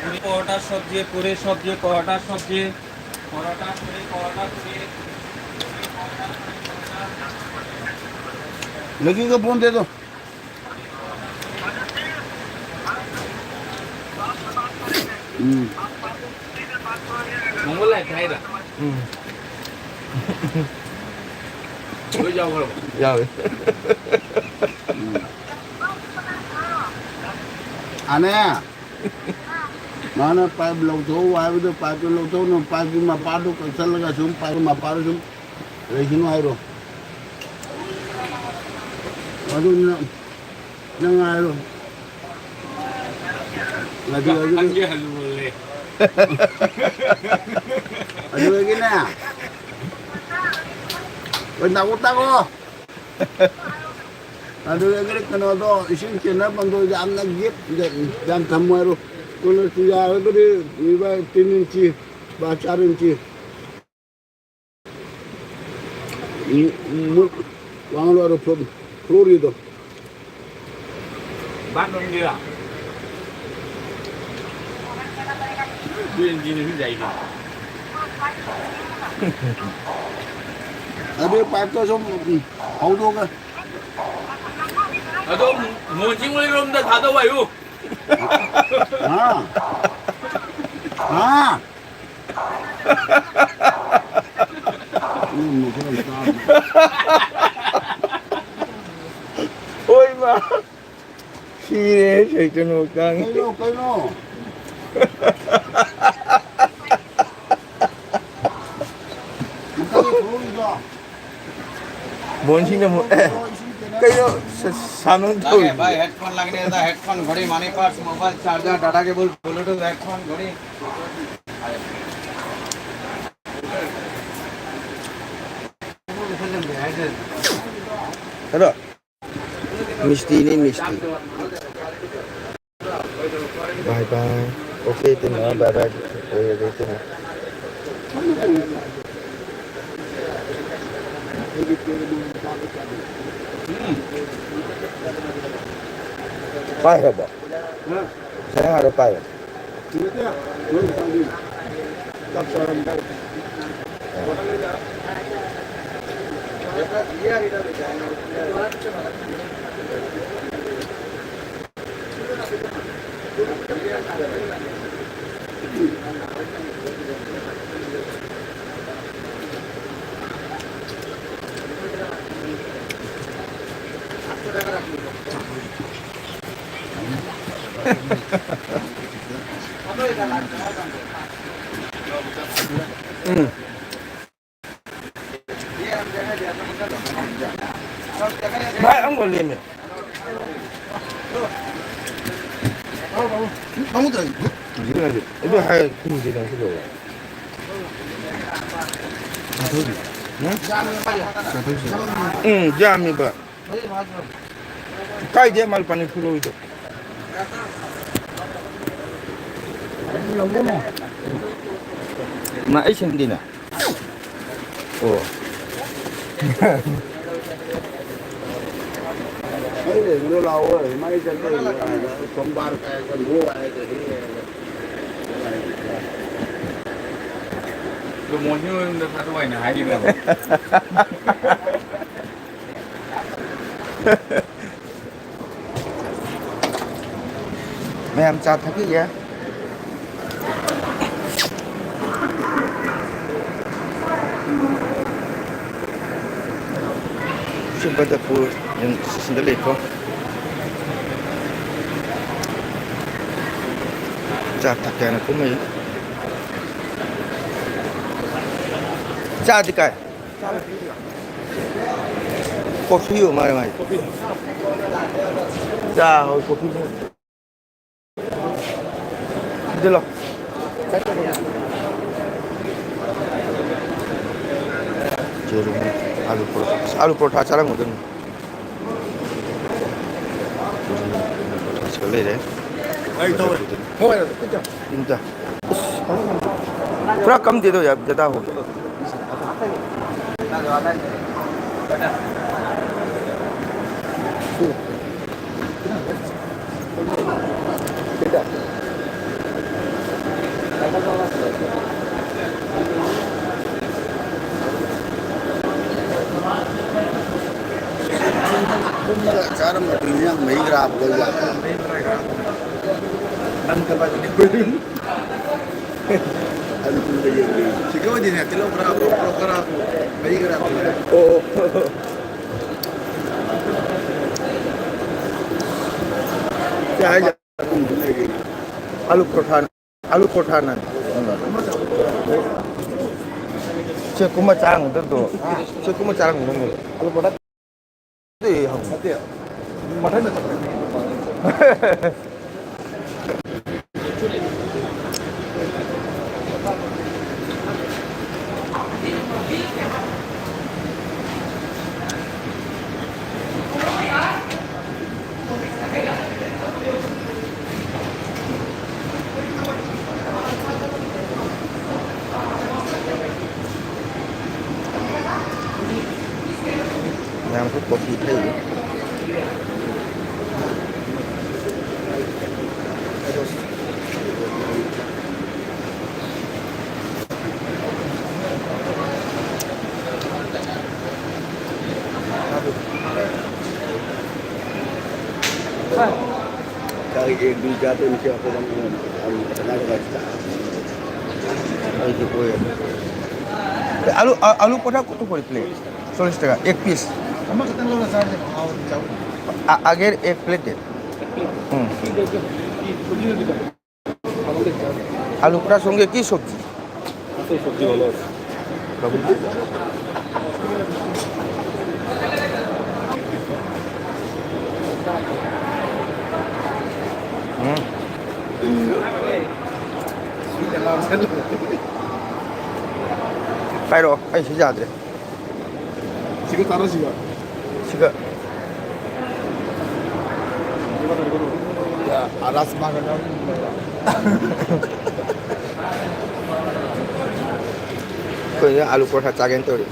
पूरी परोठा सब्जी, पूरी सब्जी, परोठा सब्जी, परोठा पूरी, परोठा पूरी। लगी को फोन दे दो। हम्म। मंगल है, खाएगा। हम्म। कोई जाओ, करो। जाओ। हम्म। आने। ꯃꯥꯅ ꯄꯥꯏꯞ ꯂꯧꯊꯣꯛꯎ ꯍꯥꯏꯕꯗꯣ, ꯄꯥꯏꯞꯇꯨ ꯂꯧꯊꯣꯛꯅ, ꯄꯥꯏꯞꯀꯤ ꯃꯄꯥꯗꯨ ꯀꯛꯊꯠꯂꯒ ꯁꯨꯝ ꯄꯥꯏꯞꯀꯤ ꯃꯄꯥꯗꯨ ꯁꯨꯝ ꯂꯩꯁꯅꯨ ꯍꯥꯏꯔꯣ꯫ ꯑꯗꯨꯅ ꯅꯪ ꯍꯥꯏꯔꯣ꯫ ꯑꯗꯨꯗꯒꯤꯗꯤ ꯍꯪꯒꯦ ꯍꯜꯂꯨ ꯍꯜꯂꯦ꯫ ꯑꯗꯨꯗꯒꯤꯅꯦ, ꯑꯣꯏ, ꯅꯥꯀꯣꯡ ꯇꯥꯛꯑꯣ꯫ ꯑꯗꯨꯗꯒꯤꯗꯤ ꯀꯩꯅꯣꯗꯣ, ꯏꯁꯤꯡ ꯆꯦꯟꯅꯐꯝꯗꯣ ꯌꯥꯝꯅ ꯒꯦꯞ ꯌꯥꯝ ꯊꯝꯃꯣ ꯍꯥꯏꯔꯣ꯫ ꯀꯣꯟꯅ ꯌꯥꯔꯒꯗꯤ ꯂꯨꯄꯥ ꯇꯤꯟ ꯏꯟꯆꯤ, ꯕꯥꯏ ꯆꯥꯔ ꯏꯟꯆꯤ꯫ ꯎꯝ, ꯎꯝ, ꯃꯨꯠ-, ꯋꯥꯡꯂꯣ ꯑꯗꯣ ꯐ꯭ꯂꯣ-, ꯐ꯭ꯂꯣꯔꯤꯗꯣ꯫ ꯕꯥꯠꯔꯨꯝꯒꯤꯔꯣ? ꯇꯨꯔꯦꯟꯁꯤꯅꯁꯨ ꯌꯥꯏꯅꯦ꯫ ꯑꯗꯨ ꯄꯥꯏꯞꯇꯣ ꯁꯨꯝ, ꯎꯝ, ꯍꯧꯗꯣꯛꯑꯒ꯫ ꯑꯗꯣ ꯃꯣꯟꯖꯤꯡ ꯍꯣꯏꯔꯣꯝꯗ ꯊꯥꯗꯧ ꯍꯥꯏꯌꯨ꯫ ꯍꯥ? ꯍꯥ? ꯍꯣꯏ, ꯃꯥ꯫ ꯁꯤꯔꯦ, ꯁꯩꯇ ꯅꯣꯛꯇꯥꯡ꯫ ꯀꯩꯅꯣ, ꯀꯩꯅꯣ? ꯃꯈꯥꯗ ꯊꯣꯛꯂꯛꯏꯗꯣ? ꯕꯣꯟꯁꯤꯡꯅ ꯑꯃꯨꯛ, ꯑꯦ, ꯀꯩꯅꯣ, ꯁ-, ꯁꯥꯟꯅ ꯂꯥꯛꯑꯦ ꯇꯧꯔꯤꯁꯤꯕꯣ? ꯚꯥꯏ, headphone ꯂꯥꯛꯅꯦ, headphone, घड़ी, money purse, mobile charger, data cable, Bluetooth headphone, घड़ी꯫ ꯍꯜꯂꯣ꯫ ꯃꯤꯁꯇꯤꯅꯤ, ꯃꯤꯁꯇꯤ꯫ ꯕꯥꯏ ꯕꯥꯏ꯫ ꯑꯣꯀꯦ, ꯇꯤꯟꯅ, ꯕꯥꯏ ꯕꯥꯏ꯫ ꯑꯣꯏꯔꯒꯦ, ꯇꯤꯟꯅ꯫ ꯄꯥꯏꯈ꯭ꯔꯕꯣ? ꯉꯁꯥꯏ ꯍꯥꯟꯅ ꯄꯥꯏꯕꯅꯦ꯫ ꯎꯝ꯫ ꯚꯥꯏ, ꯑꯃꯨꯛ ꯂꯦꯝꯃꯦ꯫ ꯄꯥꯝꯃꯨꯗ꯭ꯔꯣ? ꯑꯗꯨ ꯍꯥꯏ, ꯈꯨꯝꯗꯦ ꯅꯪ ꯀꯩꯗꯧꯕ? ꯎꯝ? ꯎꯝ, ꯌꯥꯝꯃꯦꯕ꯫ ꯀꯥꯏꯗꯦ, ꯃꯥꯜ ꯄꯥꯅꯤ ꯐꯨꯂꯣꯏꯗꯣ꯫ ꯃꯥ ꯑꯩ ꯁꯦꯝꯗꯦꯅ꯫ ꯑꯣ꯫ ꯑꯩ ꯂꯩꯕꯗꯣ ꯂꯥꯛꯑꯣ, ꯏꯃꯥꯏ ꯆꯠꯇꯣꯏꯅꯦ꯫ ꯁꯣꯝꯕꯥꯔ ꯀꯥꯏ ꯆꯠꯂꯨ ꯍꯥꯏ꯫ ꯑꯗꯨ ꯃꯣꯍꯟꯒꯤ ꯃꯌꯨꯝꯗ ꯊꯥꯗꯣꯛ ꯍꯥꯏꯅ ꯍꯥꯏꯈꯤꯕꯅꯦꯕ꯫ ꯃꯌꯥꯝ ꯆꯥ ꯊꯛꯄꯤꯒꯦ꯫ ꯁꯤ ꯕꯗꯄꯨꯔ ꯁꯤꯗ ꯂꯩꯀꯣ꯫ ꯆꯥ ꯊꯛꯀꯦ ꯍꯥꯏꯅ ꯀꯨꯝꯃꯛꯏ꯫ ꯆꯥꯗꯤ ꯀꯥꯏ? ꯀꯣꯐꯤ ꯑꯣꯏ ꯃꯥꯜꯂꯦ ꯃꯥꯏ꯫ ꯆꯥ ꯍꯣꯏ ꯀꯣꯐꯤ꯫ ꯁꯤꯗ ꯂꯥꯎ꯫ ꯌꯦꯔꯨꯝ, ꯑꯥꯂꯨ ꯄꯔꯣꯊꯥ꯫ ꯑꯁ, ꯑꯥꯂꯨ ꯄꯔꯣꯊꯥ ꯆꯥꯔꯝꯒꯗꯕꯅꯤ꯫ ꯁꯤꯗ ꯂꯩꯔꯦ꯫ ꯏꯟꯗ꯫ ꯄꯨꯔꯥ ꯀꯝꯗꯦꯗꯣ ꯌꯥ, ꯗꯗꯥ ꯍꯣ꯫ ꯆꯥꯔꯝꯕꯗꯨꯅꯤ ꯅꯪ ꯃꯍꯤ ꯈꯔ ꯍꯥꯞꯄꯒ꯫ ꯑꯗꯨ ꯄꯨꯟꯕ ꯌꯦꯡꯒꯦ꯫ ꯁꯤꯒ ꯑꯣꯏꯗꯤꯅꯦ, ꯇꯤꯜꯍꯧ ꯈꯔ ꯍꯥꯞꯄꯣ, ꯃꯣꯔꯣꯛ ꯈꯔ ꯍꯥꯞꯄꯣ, ꯃꯍꯤ ꯈꯔ ꯍꯥꯞꯄꯣ꯫ ꯑꯣ꯫ ꯁꯤ ꯍꯥꯏꯁꯦ ꯑꯂꯨ ꯄꯔꯣꯊꯥ, ꯑꯂꯨ ꯄꯔꯣꯊꯥꯅ꯫ ꯁꯦ ꯀꯨꯝꯕ ꯆꯥꯔꯝꯒꯗꯕꯗꯣ꯫ ꯁꯦ ꯀꯨꯝꯕ ꯆꯥꯔꯝꯒꯗꯕꯗꯣ꯫ ꯑꯂꯨ ꯄꯔꯣꯊꯥ ꯅꯠꯇꯦ, ꯍꯪꯉꯨ꯫ ꯅꯠꯇꯦ꯫ ꯃꯊꯟꯗ ꯆꯠꯈ꯭ꯔꯦ꯫ ꯃꯌꯥꯝꯁꯨ ꯀꯣꯐꯤ ꯊꯛꯏ꯫ ꯑꯩꯁꯨ ꯑꯣꯏ꯫ ꯑꯂꯨ, ꯑ-, ꯑꯂꯨ ꯄꯔꯣꯊꯥ ꯀꯣꯠꯇ ꯀꯣꯠꯇ ꯄ꯭ꯂꯦꯠ ꯆꯜꯂꯤꯁ ꯇꯥꯀꯥ, ꯑꯦꯛ ꯄꯤꯁ꯫ ꯑꯃꯈꯛꯇꯪ ꯂꯧꯔ ꯆꯥꯔꯁꯦ, ꯍꯥꯎꯅ ꯆꯥꯎ꯫ ꯑ-, ꯑꯒꯦꯔ ꯑꯦꯛ ꯄ꯭ꯂꯦꯠ ꯗꯦ꯫ ꯎꯝ꯫ ꯑꯂꯨ ꯄꯔꯣꯊꯥ ꯁꯣꯡꯒꯦ ꯀꯤ ꯁꯣꯕꯖꯤ? ꯑꯇꯩ ꯁꯣꯕꯖꯤ ꯍꯣꯜꯂꯣ꯫ ꯎꯝ꯫ ꯄꯥꯏꯔꯛꯑꯣ, ꯑꯩ ꯁꯤ ꯌꯥꯗ꯭ꯔꯦ꯫ ꯁꯤꯒ ꯆꯥꯔꯁꯤꯕ꯫ ꯁꯤꯒ꯫ ꯑ, ꯔꯥꯖꯃꯥꯒ ꯌꯥꯎꯔꯤ꯫ ꯑꯩꯈꯣꯏꯅ ꯑꯥꯂꯨ ꯄꯔꯣꯊꯥ ꯆꯥꯒꯦꯅ ꯇꯧꯔꯤ꯫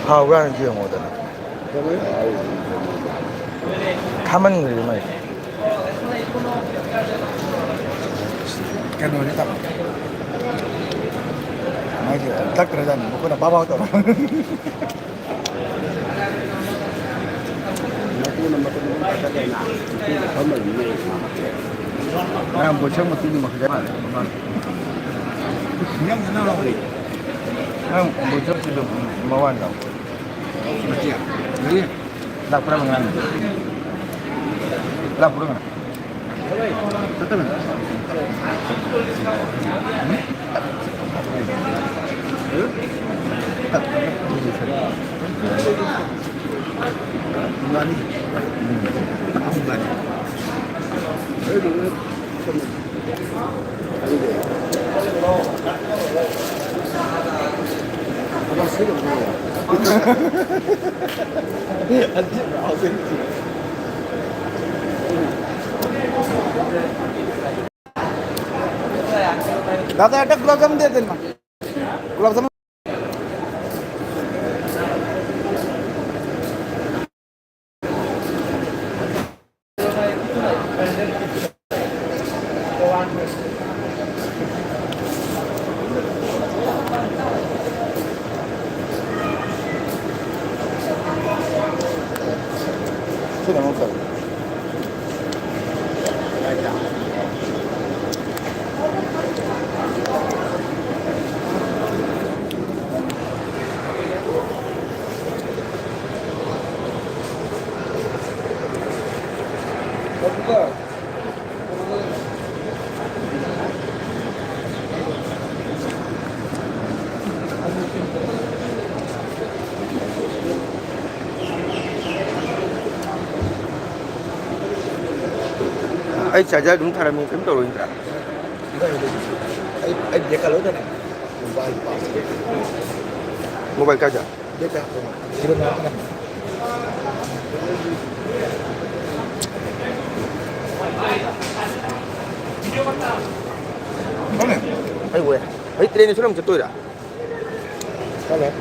ꯍꯥꯎꯕ꯭ꯔꯥ ꯌꯦꯡꯉꯣꯗꯅ꯫ ꯈꯥꯃꯟꯈ꯭ꯔꯦ ꯃꯥꯏꯁꯦ꯫ ꯀꯩꯅꯣꯅꯤ ꯇꯥꯃꯣ꯫ ꯃꯥꯏꯁꯦ ꯇꯛꯈ꯭ꯔꯖꯥꯠꯅꯤ, ꯃꯈꯨꯠꯅ ꯕꯥꯛ ꯕꯥꯛ ꯇꯧꯔ꯫ ꯃꯇꯨꯅ ꯃꯇꯨ ꯃꯇꯨ ꯀꯛꯊꯠꯂꯦꯅ ꯅꯨꯄꯤꯅ ꯐꯝꯃ ꯑꯗꯨꯝ ꯂꯩꯌꯦ꯫ ꯉꯔꯥꯡ ꯕꯣꯏꯁꯛ ꯃꯇꯨꯒꯤ ꯃꯈꯜ ꯃꯥꯜꯂꯦ꯫ ꯅꯪ ꯕꯣꯏꯁꯛꯀꯤꯗꯣ ꯃꯋꯥꯅ ꯂꯥꯎ꯫ ꯃꯆꯦ, ꯀꯔꯤ? ꯂꯥꯛꯄ꯭ꯔꯥ ꯉꯔꯥꯡ? ꯂꯥꯛꯄ꯭ꯔꯥ ꯉꯔꯥꯡ? দাদা, একটা গোলাপ জামুন দিয়ে দিন না। গোলাপ জামুন। ꯑꯩ ꯆꯥꯔꯖꯔ ꯑꯗꯨꯝ ꯊꯥꯔꯝꯃꯤ, ꯀꯩꯝ ꯇꯧꯔꯣꯏꯗ꯭ꯔꯥ? ꯑꯩ, ꯑꯩ ꯕꯦꯛꯀ ꯂꯣꯏ ꯊꯅꯝꯃꯦ꯫ Mobile pass. ꯃꯣꯕꯥꯏꯜ ꯀꯥꯏꯗ? ꯕꯦꯛꯇ ꯍꯥꯞꯄ꯫ ꯁꯤꯗ ꯃꯌꯥꯝ ꯊꯅꯝꯃꯦ꯫ ꯃꯥꯅꯦ꯫ ꯑꯩ ꯎꯔꯦ꯫ ꯑꯩ ꯇ꯭ꯔꯦꯟꯗ ꯁꯨꯝ ꯆꯠꯇꯣꯏꯔꯥ? ꯆꯠꯂꯣꯏ꯫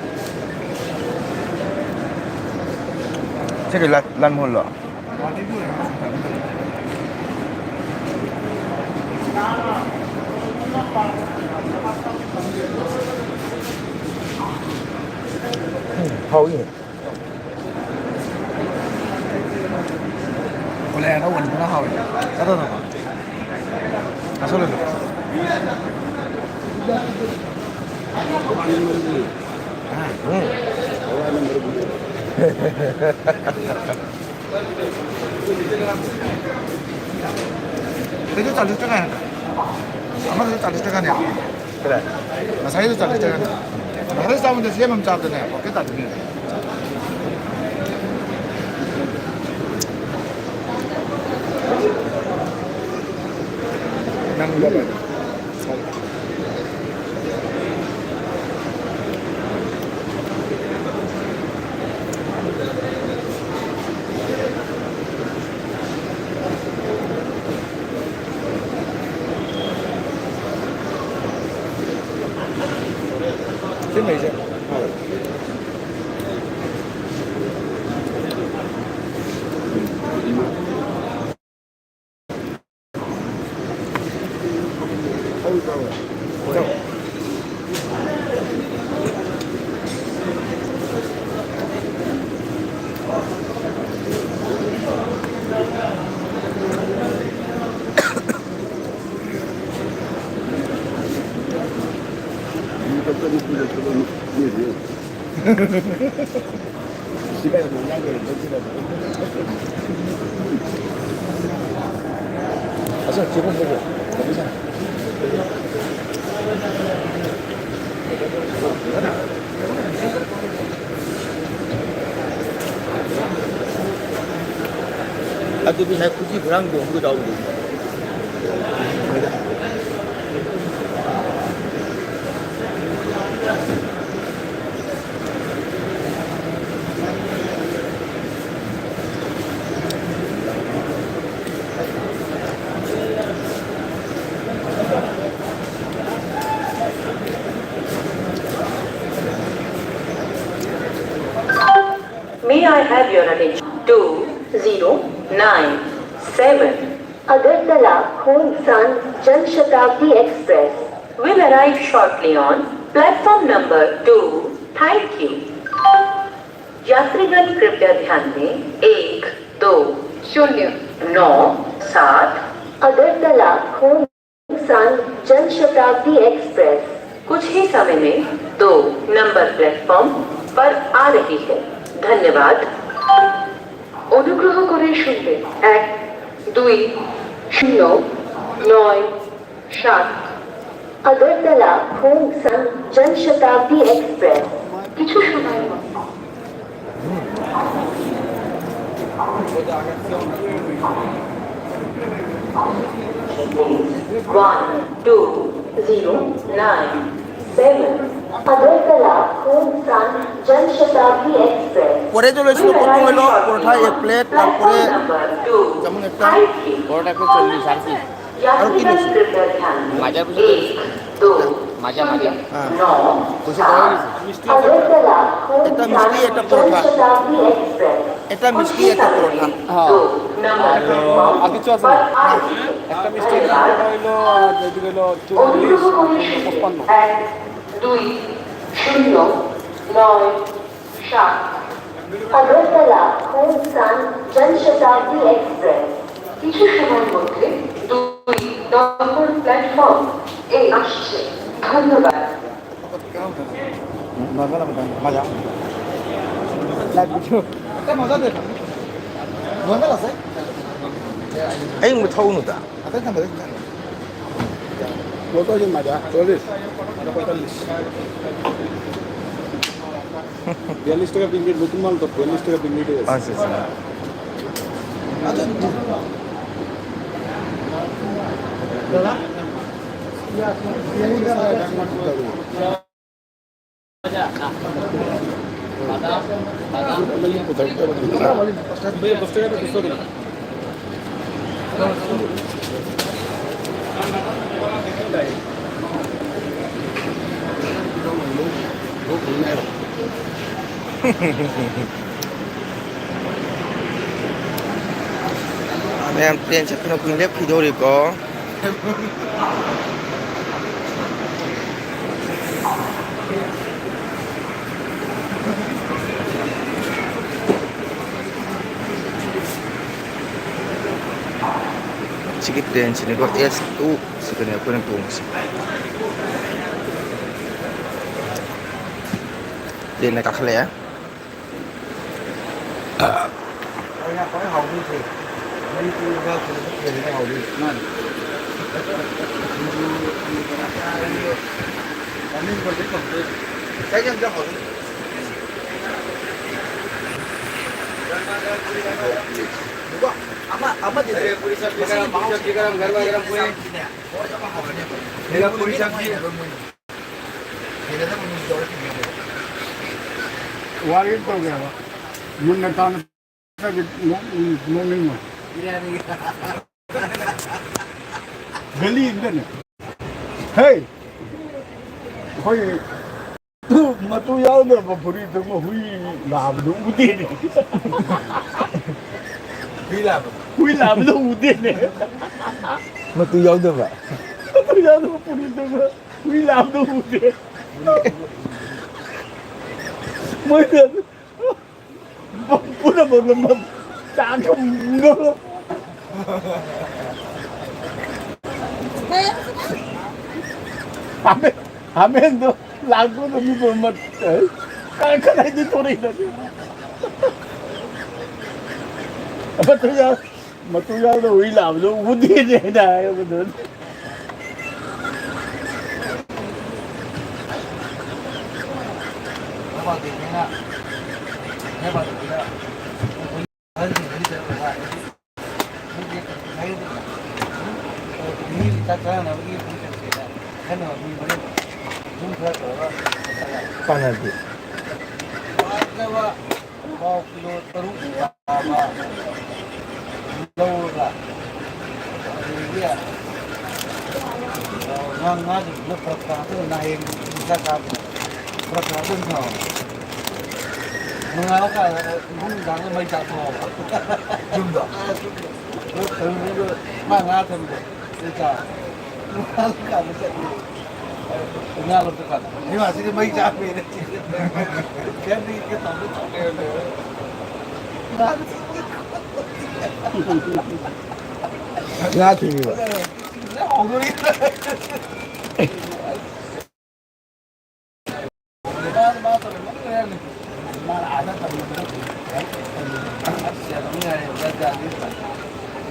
ꯁꯤ ꯀꯩ ꯂꯥꯟ-, ꯂꯥꯟ ꯃꯣꯍꯣꯟꯂꯣ? ꯎꯝ, ꯍꯥꯎꯏꯅꯦ꯫ ꯀꯣꯂꯦ ꯑꯅꯧꯕꯅꯤꯅ ꯍꯥꯎꯋꯦ꯫ ꯆꯠꯂꯣ, ꯆꯠꯂꯣ꯫ ꯆꯥꯁꯜꯂꯣ꯫ ꯎꯝ꯫ ꯀꯩꯅꯣ ꯆꯥꯂꯤꯁ ꯇꯀꯥꯅꯦ꯫ ꯑꯃꯗꯨꯁꯨ ꯆꯥꯂꯤꯁ ꯇꯀꯥꯅꯦ꯫ ꯀꯗꯥꯏ? ꯉꯁꯥꯏꯒꯤꯗꯣ ꯆꯥꯂꯤꯁ ꯇꯀꯥꯅꯦ꯫ ꯉꯁꯥꯏ ꯆꯥꯕꯗ ꯁꯦꯝ ꯑꯃ ꯆꯥꯕꯗꯅꯦ, ꯄꯣꯀꯦꯠ ꯇꯥꯗꯣꯏꯅꯦ꯫ ꯅꯪ ꯕꯕꯥ꯫ ꯉꯁꯤ ꯆꯦꯕꯣꯡ ꯍꯧꯕ꯭ꯔꯣ? ꯑꯗꯨꯗꯤ ꯉꯁꯥꯏ ꯈꯨꯖꯤ ꯈꯨꯔꯥꯡ ꯇꯣꯡꯕꯗꯣ ꯌꯥꯎꯗꯦ꯫ May I have your attention? Two zero nine seven. Agartala Khongsang Jan Shatabdi Express will arrive shortly on platform number two. Thank you. यात्रीगण कृपया ध्यान दें, एक दो शून्य नौ सात। Agartala Khongsang Jan Shatabdi Express कुछ ही समय में दो नंबर प्लेटफॉर्म पर आ रही है। धन्यवाद। অনুগ্রহ করে শুনবেন এক দুই শূন্য নয় সাত। Agartala Khongsang Jan Shatabdi Express কিছু সময় মধ্যে। One two zero nine seven. Agartala Khongsang Jan Shatabdi Express. পরে যে রয়েছিল কত হলো? পরোটা এক প্লেট, তারপরে যেমন একটা পরোটা একটা চল্লিশ আর কি। আর কি রয়েছে? মাজার পিছনে রয়েছে। মাজা, মাজা। হ্যাঁ। পয়সা দেওয়া হয়েছে। এটা মিষ্টি, এটা পরোটা। এটা মিষ্টি, এটা পরোটা। হ্যাঁ। আর, আহ, আর কিছু আছে না? একটা মিষ্টি, একটা পরোটা হইলো, আর যেটি হইলো চল্লিশ, আর পঞ্চান্ন। দুই শূন্য নয় সাত। আগরতলা হোমসান জন শতাব্দী এক্সপ্রেস কিছু সময়ের মধ্যে দুই নম্বর প্ল্যাটফর্ম এ আসছে। ধন্যবাদ। মজা। Live video. এটা মজা দে। মজা আছে। এই মুঠো উনুতা। আতে না মজা। কত হয়েছে মাজা? চল্লিশ। পঁয়তাল্লিশ। বিয়াল্লিশ টাকা প্রিন্টেড, নতুন মাল তো, বিয়াল্লিশ টাকা প্রিন্টেড আছে। আচ্ছা, আচ্ছা। আচ্ছা। ꯃꯌꯥꯝ ꯇ꯭ꯔꯦꯟ ꯆꯠꯄꯅ ꯀꯨꯏꯅ ꯂꯦꯞꯈꯤꯗꯧꯔꯤꯀꯣ꯫ ꯁꯤꯒꯤ ꯇ꯭ꯔꯦꯟꯁꯤꯅꯤꯀꯣ, ꯑꯦꯁ ꯇꯨ ꯁꯤꯗꯅꯦ ꯑꯩꯈꯣꯏꯅ ꯇꯣꯡꯉꯤꯁꯦ꯫ ꯇ꯭ꯔꯦꯟꯅ ꯀꯥꯈꯠꯂꯛꯑꯦ꯫ ꯑꯩꯅ ꯈ꯭ꯋꯥꯏ ꯍꯥꯎꯗꯣꯏꯁꯦ ꯃꯅꯤꯄꯨꯔꯒ ꯀꯩꯅꯣꯒ ꯊꯦꯡꯅꯅ ꯍꯥꯎꯗꯣꯏꯁꯦ꯫ ꯃꯥꯅꯤ꯫ ꯃꯃꯤꯡ ꯈꯪꯗꯦ ꯈꯪꯗꯦ꯫ ꯀꯩ ꯌꯥꯝ ꯆꯥꯎ ꯍꯥꯎꯗꯣꯏꯅꯣ? ꯑꯃ, ꯑꯃꯗꯤ ꯂꯩ꯫ ꯄꯨꯔꯤ ꯁꯕꯖꯤ ꯒꯔꯝ, ꯄꯨꯔꯤ ꯁꯕꯖꯤ ꯒꯔꯝ, ꯒꯔꯃꯥ ꯒꯔꯝ ꯄꯨꯔꯤ꯫ ꯄꯨꯔꯤ ꯁꯕꯖꯤ꯫ ꯋꯥꯔꯤ ꯇꯧꯒꯦ ꯍꯥꯏꯕ꯫ ꯃꯨꯟꯅ ꯇꯥꯅ ꯅꯣꯛꯅꯤꯡ-, ꯅꯣꯛꯅꯤꯡꯉꯣꯏ꯫ ꯒꯂꯤ ꯑꯃꯗꯅꯦ꯫ ꯍꯦ! ꯑꯩꯈꯣꯏ ꯃꯇꯨ ꯌꯥꯎꯗꯕ ꯐꯨꯔꯤꯠꯇꯨꯃ ꯍꯨꯏ ꯂꯥꯕꯗꯨ ꯎꯗꯦꯅꯦ꯫ ꯍꯨꯏ ꯂꯥꯕ꯫ ꯍꯨꯏ ꯂꯥꯕꯗꯨ ꯎꯗꯦꯅꯦ꯫ ꯃꯇꯨ ꯌꯥꯎꯗꯕ꯫ ꯃꯇꯨ ꯌꯥꯎꯗꯕ ꯐꯨꯔꯤꯠꯇꯨꯃ ꯍꯨꯏ ꯂꯥꯕꯗꯨ ꯎꯗꯦ꯫ ꯃꯣꯏꯅ ꯄꯨꯟꯅ ꯆꯥꯛ ꯊꯣꯡꯕꯗꯣ꯫ ꯍꯥꯃꯦ-, ꯍꯥꯃꯦꯡꯗꯣ ꯂꯥꯛꯄꯗ ꯃꯤ ꯄꯨꯝꯕ ꯀ-, ꯀꯗꯥꯏꯗꯒꯤ ꯊꯣꯔꯛꯏꯅꯣ? ꯃꯇꯨ ꯌꯥꯎ-, ꯃꯇꯨ ꯌꯥꯎꯗ ꯍꯨꯏ ꯂꯥꯕꯗꯣ ꯎꯗꯦꯅꯦ ꯍꯥꯏꯅ ꯍꯥꯏꯔꯕꯗꯨ꯫ ꯄꯥꯟꯅꯗꯦ꯫ ꯄꯥꯎ ꯀꯤꯂꯣ ꯇꯔꯨꯛ ꯇꯥꯕ ꯂꯧꯔꯒ, ꯑꯗꯨꯗꯒꯤ, ꯑ, ꯉꯥ, ꯉꯥꯁꯤꯡꯗꯨꯅ ꯐꯔꯛ ꯇꯥꯗꯅ ꯍꯌꯦꯡ ꯅꯤꯡꯊꯝ ꯊꯥ ꯀꯥꯕꯗ ꯐꯔꯛ ꯇꯥꯗꯅ ꯊꯝꯃꯕ꯫ ꯅꯣꯡꯉꯥꯜꯂ ꯀꯥꯟꯗ ꯏꯕꯨꯡ ꯅꯨꯡꯗꯥꯡꯗ ꯃꯩ ꯆꯥꯛꯊꯣꯛꯑꯕ꯫ ꯌꯨꯝꯗ? ꯑ, ꯌꯨꯝꯗ꯫ ꯃꯥ ꯉꯥ ꯊꯝꯃꯤꯗꯣ꯫ ꯏꯆꯥ꯫ ꯉꯥ ꯂꯧꯕ ꯆꯠꯂꯤ꯫ ꯉꯥ ꯂꯧꯕ ꯆꯠꯄ꯫ ꯏꯃꯥꯁꯤꯗꯤ ꯃꯩ ꯆꯥꯛꯄꯩꯅꯦ꯫ ꯀꯩꯝꯇ ꯇꯧꯗꯦ, ꯇꯧꯗꯦ꯫ ꯉꯥ ꯉꯥ ꯊꯤꯕꯤꯕ꯫ ꯍꯧꯗꯣꯔꯛꯏ꯫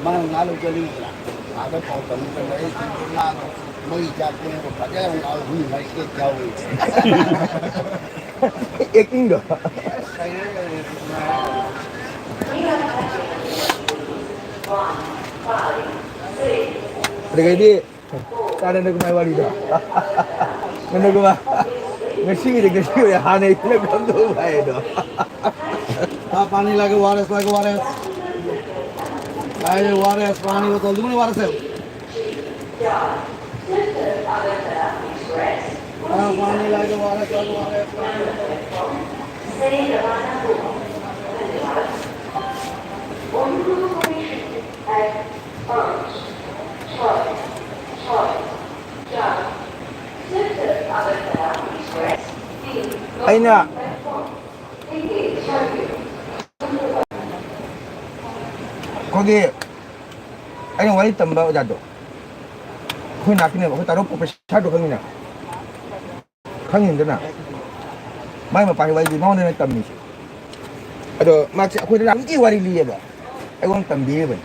ꯃꯥꯅ ꯉꯥ ꯂꯧ ꯆꯠꯂꯤꯗꯅ, ꯑꯥꯗ ꯄꯥꯎ ꯇꯝꯃꯨ ꯀꯩꯅꯣ, ꯑꯩ ꯉꯥꯗꯣ ꯃꯩ ꯆꯥꯛꯄꯅꯦꯕ, ꯐꯖꯅ ꯉꯥ ꯑꯍꯨꯝ ꯃꯔꯤ ꯇꯦꯛ ꯌꯥꯎꯔꯤ꯫ ꯑꯦꯛꯇꯤꯡꯗꯣ꯫ ꯑꯗꯨꯗꯒꯤꯗꯤ ꯆꯥ ꯅꯟꯗꯀꯨꯃꯥꯔ ꯋꯥꯔꯤꯗꯣ꯫ ꯅꯟꯗꯀꯨꯃꯥꯔ, ꯉꯁꯤꯒꯤꯗꯤ ꯉꯁꯤ ꯑꯣꯏꯔꯦ, ꯍꯥꯟꯅꯩꯗꯨꯅ ꯀꯝꯗꯧꯕ ꯍꯥꯏꯗꯣ꯫ हाँ, पानी लाके, ओआरएस लाके, ओआरएस। लाए, ओआरएस, पानी बोतल, दूंगा, ओआरएस है। ꯑꯩꯅ ꯑꯩꯈꯣꯏꯒꯤ ꯑꯩꯅ ꯋꯥꯔꯤ ꯇꯝꯕ ꯑꯣꯖꯥꯗꯣ, ꯑꯩꯈꯣꯏ ꯅꯥꯛꯀꯤꯅꯦꯕ, ꯑꯩꯈꯣꯏ ꯇꯥꯔꯣ ꯄ꯭ꯔꯣꯐꯦꯁꯔꯗꯣ ꯈꯪꯉꯤꯅ? ꯈꯪꯉꯤꯗꯅ? ꯃꯥꯏ ꯃꯄꯥꯒꯤ ꯋꯥꯔꯤꯗꯤ ꯃꯉꯣꯟꯗꯅ ꯇꯝꯃꯤꯁꯦ꯫ ꯑꯗꯣ ꯃꯥꯁꯦ ꯑꯩꯈꯣꯏꯗ ꯅꯍꯥꯟꯃꯨꯛꯀꯤ ꯋꯥꯔꯤ ꯂꯤꯌꯦꯕ, ꯑꯩꯉꯣꯟꯗ ꯇꯝꯕꯤꯔꯤꯕꯅꯤ꯫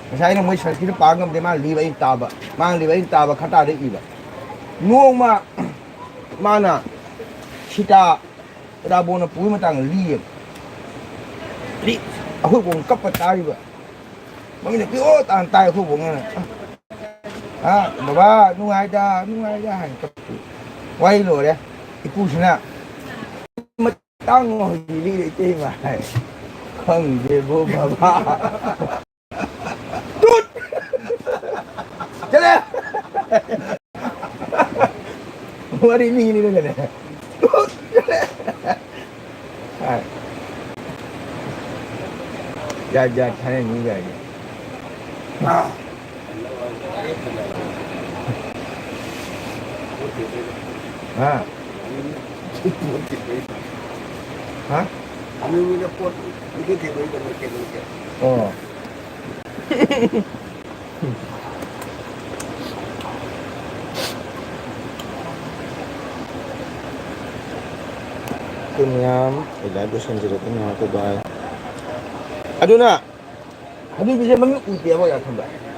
ꯉꯁꯥꯏ ꯑꯩꯅ ꯃꯣꯏ ꯁꯪꯁꯀ꯭ꯔꯤꯠ ꯄꯥ ꯉꯝꯗꯦ, ꯃꯥꯅ ꯂꯤꯕ ꯑꯩꯅ ꯇꯥꯕ, ꯃꯥꯅ ꯂꯤꯕ ꯑꯩꯅ ꯇꯥꯕ ꯈꯇꯥꯗ ꯏꯕ꯫ ꯅꯣꯡꯃ ꯃꯥꯅ ꯁꯤꯇꯥ ꯔꯥꯕꯣꯟꯅ ꯄꯨꯕꯒꯤ ꯃꯇꯥꯡꯗ ꯂꯤꯌꯦꯕ꯫ ꯑꯗꯩ ꯑꯩꯈꯣꯏ ꯕꯣꯛꯅ ꯀꯞꯄ ꯇꯥꯔꯤꯕ꯫ ꯃꯃꯤꯡꯗ ꯄꯤꯌꯣ ꯇꯥꯅ ꯇꯥꯏ ꯑꯩꯈꯣꯏ ꯕꯣꯛꯅ꯫ "ꯑ, ꯕꯕꯥ, ꯅꯨꯡꯉꯥꯏꯗ, ꯅꯨꯡꯉꯥꯏꯗ" ꯍꯥꯏꯅ ꯀꯞꯄꯤ꯫ ꯋꯥꯔꯤ ꯂꯣꯏꯔꯦ꯫ ꯏꯄꯨꯁꯤꯅ, "ꯃꯇꯥꯡ ꯍꯧꯖꯤꯛ ꯂꯤꯔꯦ ꯏꯇꯩꯃ" ꯍꯥꯏ꯫ "ꯈꯪꯗꯦꯕꯣ ꯕꯕꯥ"꯫ ꯇꯨꯠ! ꯆꯠꯂꯦ! ꯋꯥꯔꯤ ꯃꯤꯅꯤꯅꯅꯦ꯫ ꯇꯨꯠ! ꯆꯠꯂꯦ! ꯍꯥꯏ꯫ ꯖꯥꯠ ꯖꯥꯠ ꯊꯥꯏꯅ ꯃꯤ ꯒꯥꯏꯁꯦ꯫ ꯍꯥ? ꯍꯥ? ꯑꯣ꯫ ꯑꯩꯈꯣꯏ ꯃꯌꯥꯝ ꯑꯩ live ꯂꯣꯏꯁꯤꯟꯖꯔꯒꯦ, ꯉꯥꯏꯍꯥꯛ goodbye꯫ ꯑꯗꯨꯅ ꯍꯅꯨꯕꯤꯁꯦ ꯃꯃꯤꯠ ꯎꯗꯦꯕ, ꯌꯥꯝ ꯈꯪꯕ꯭ꯔꯥ?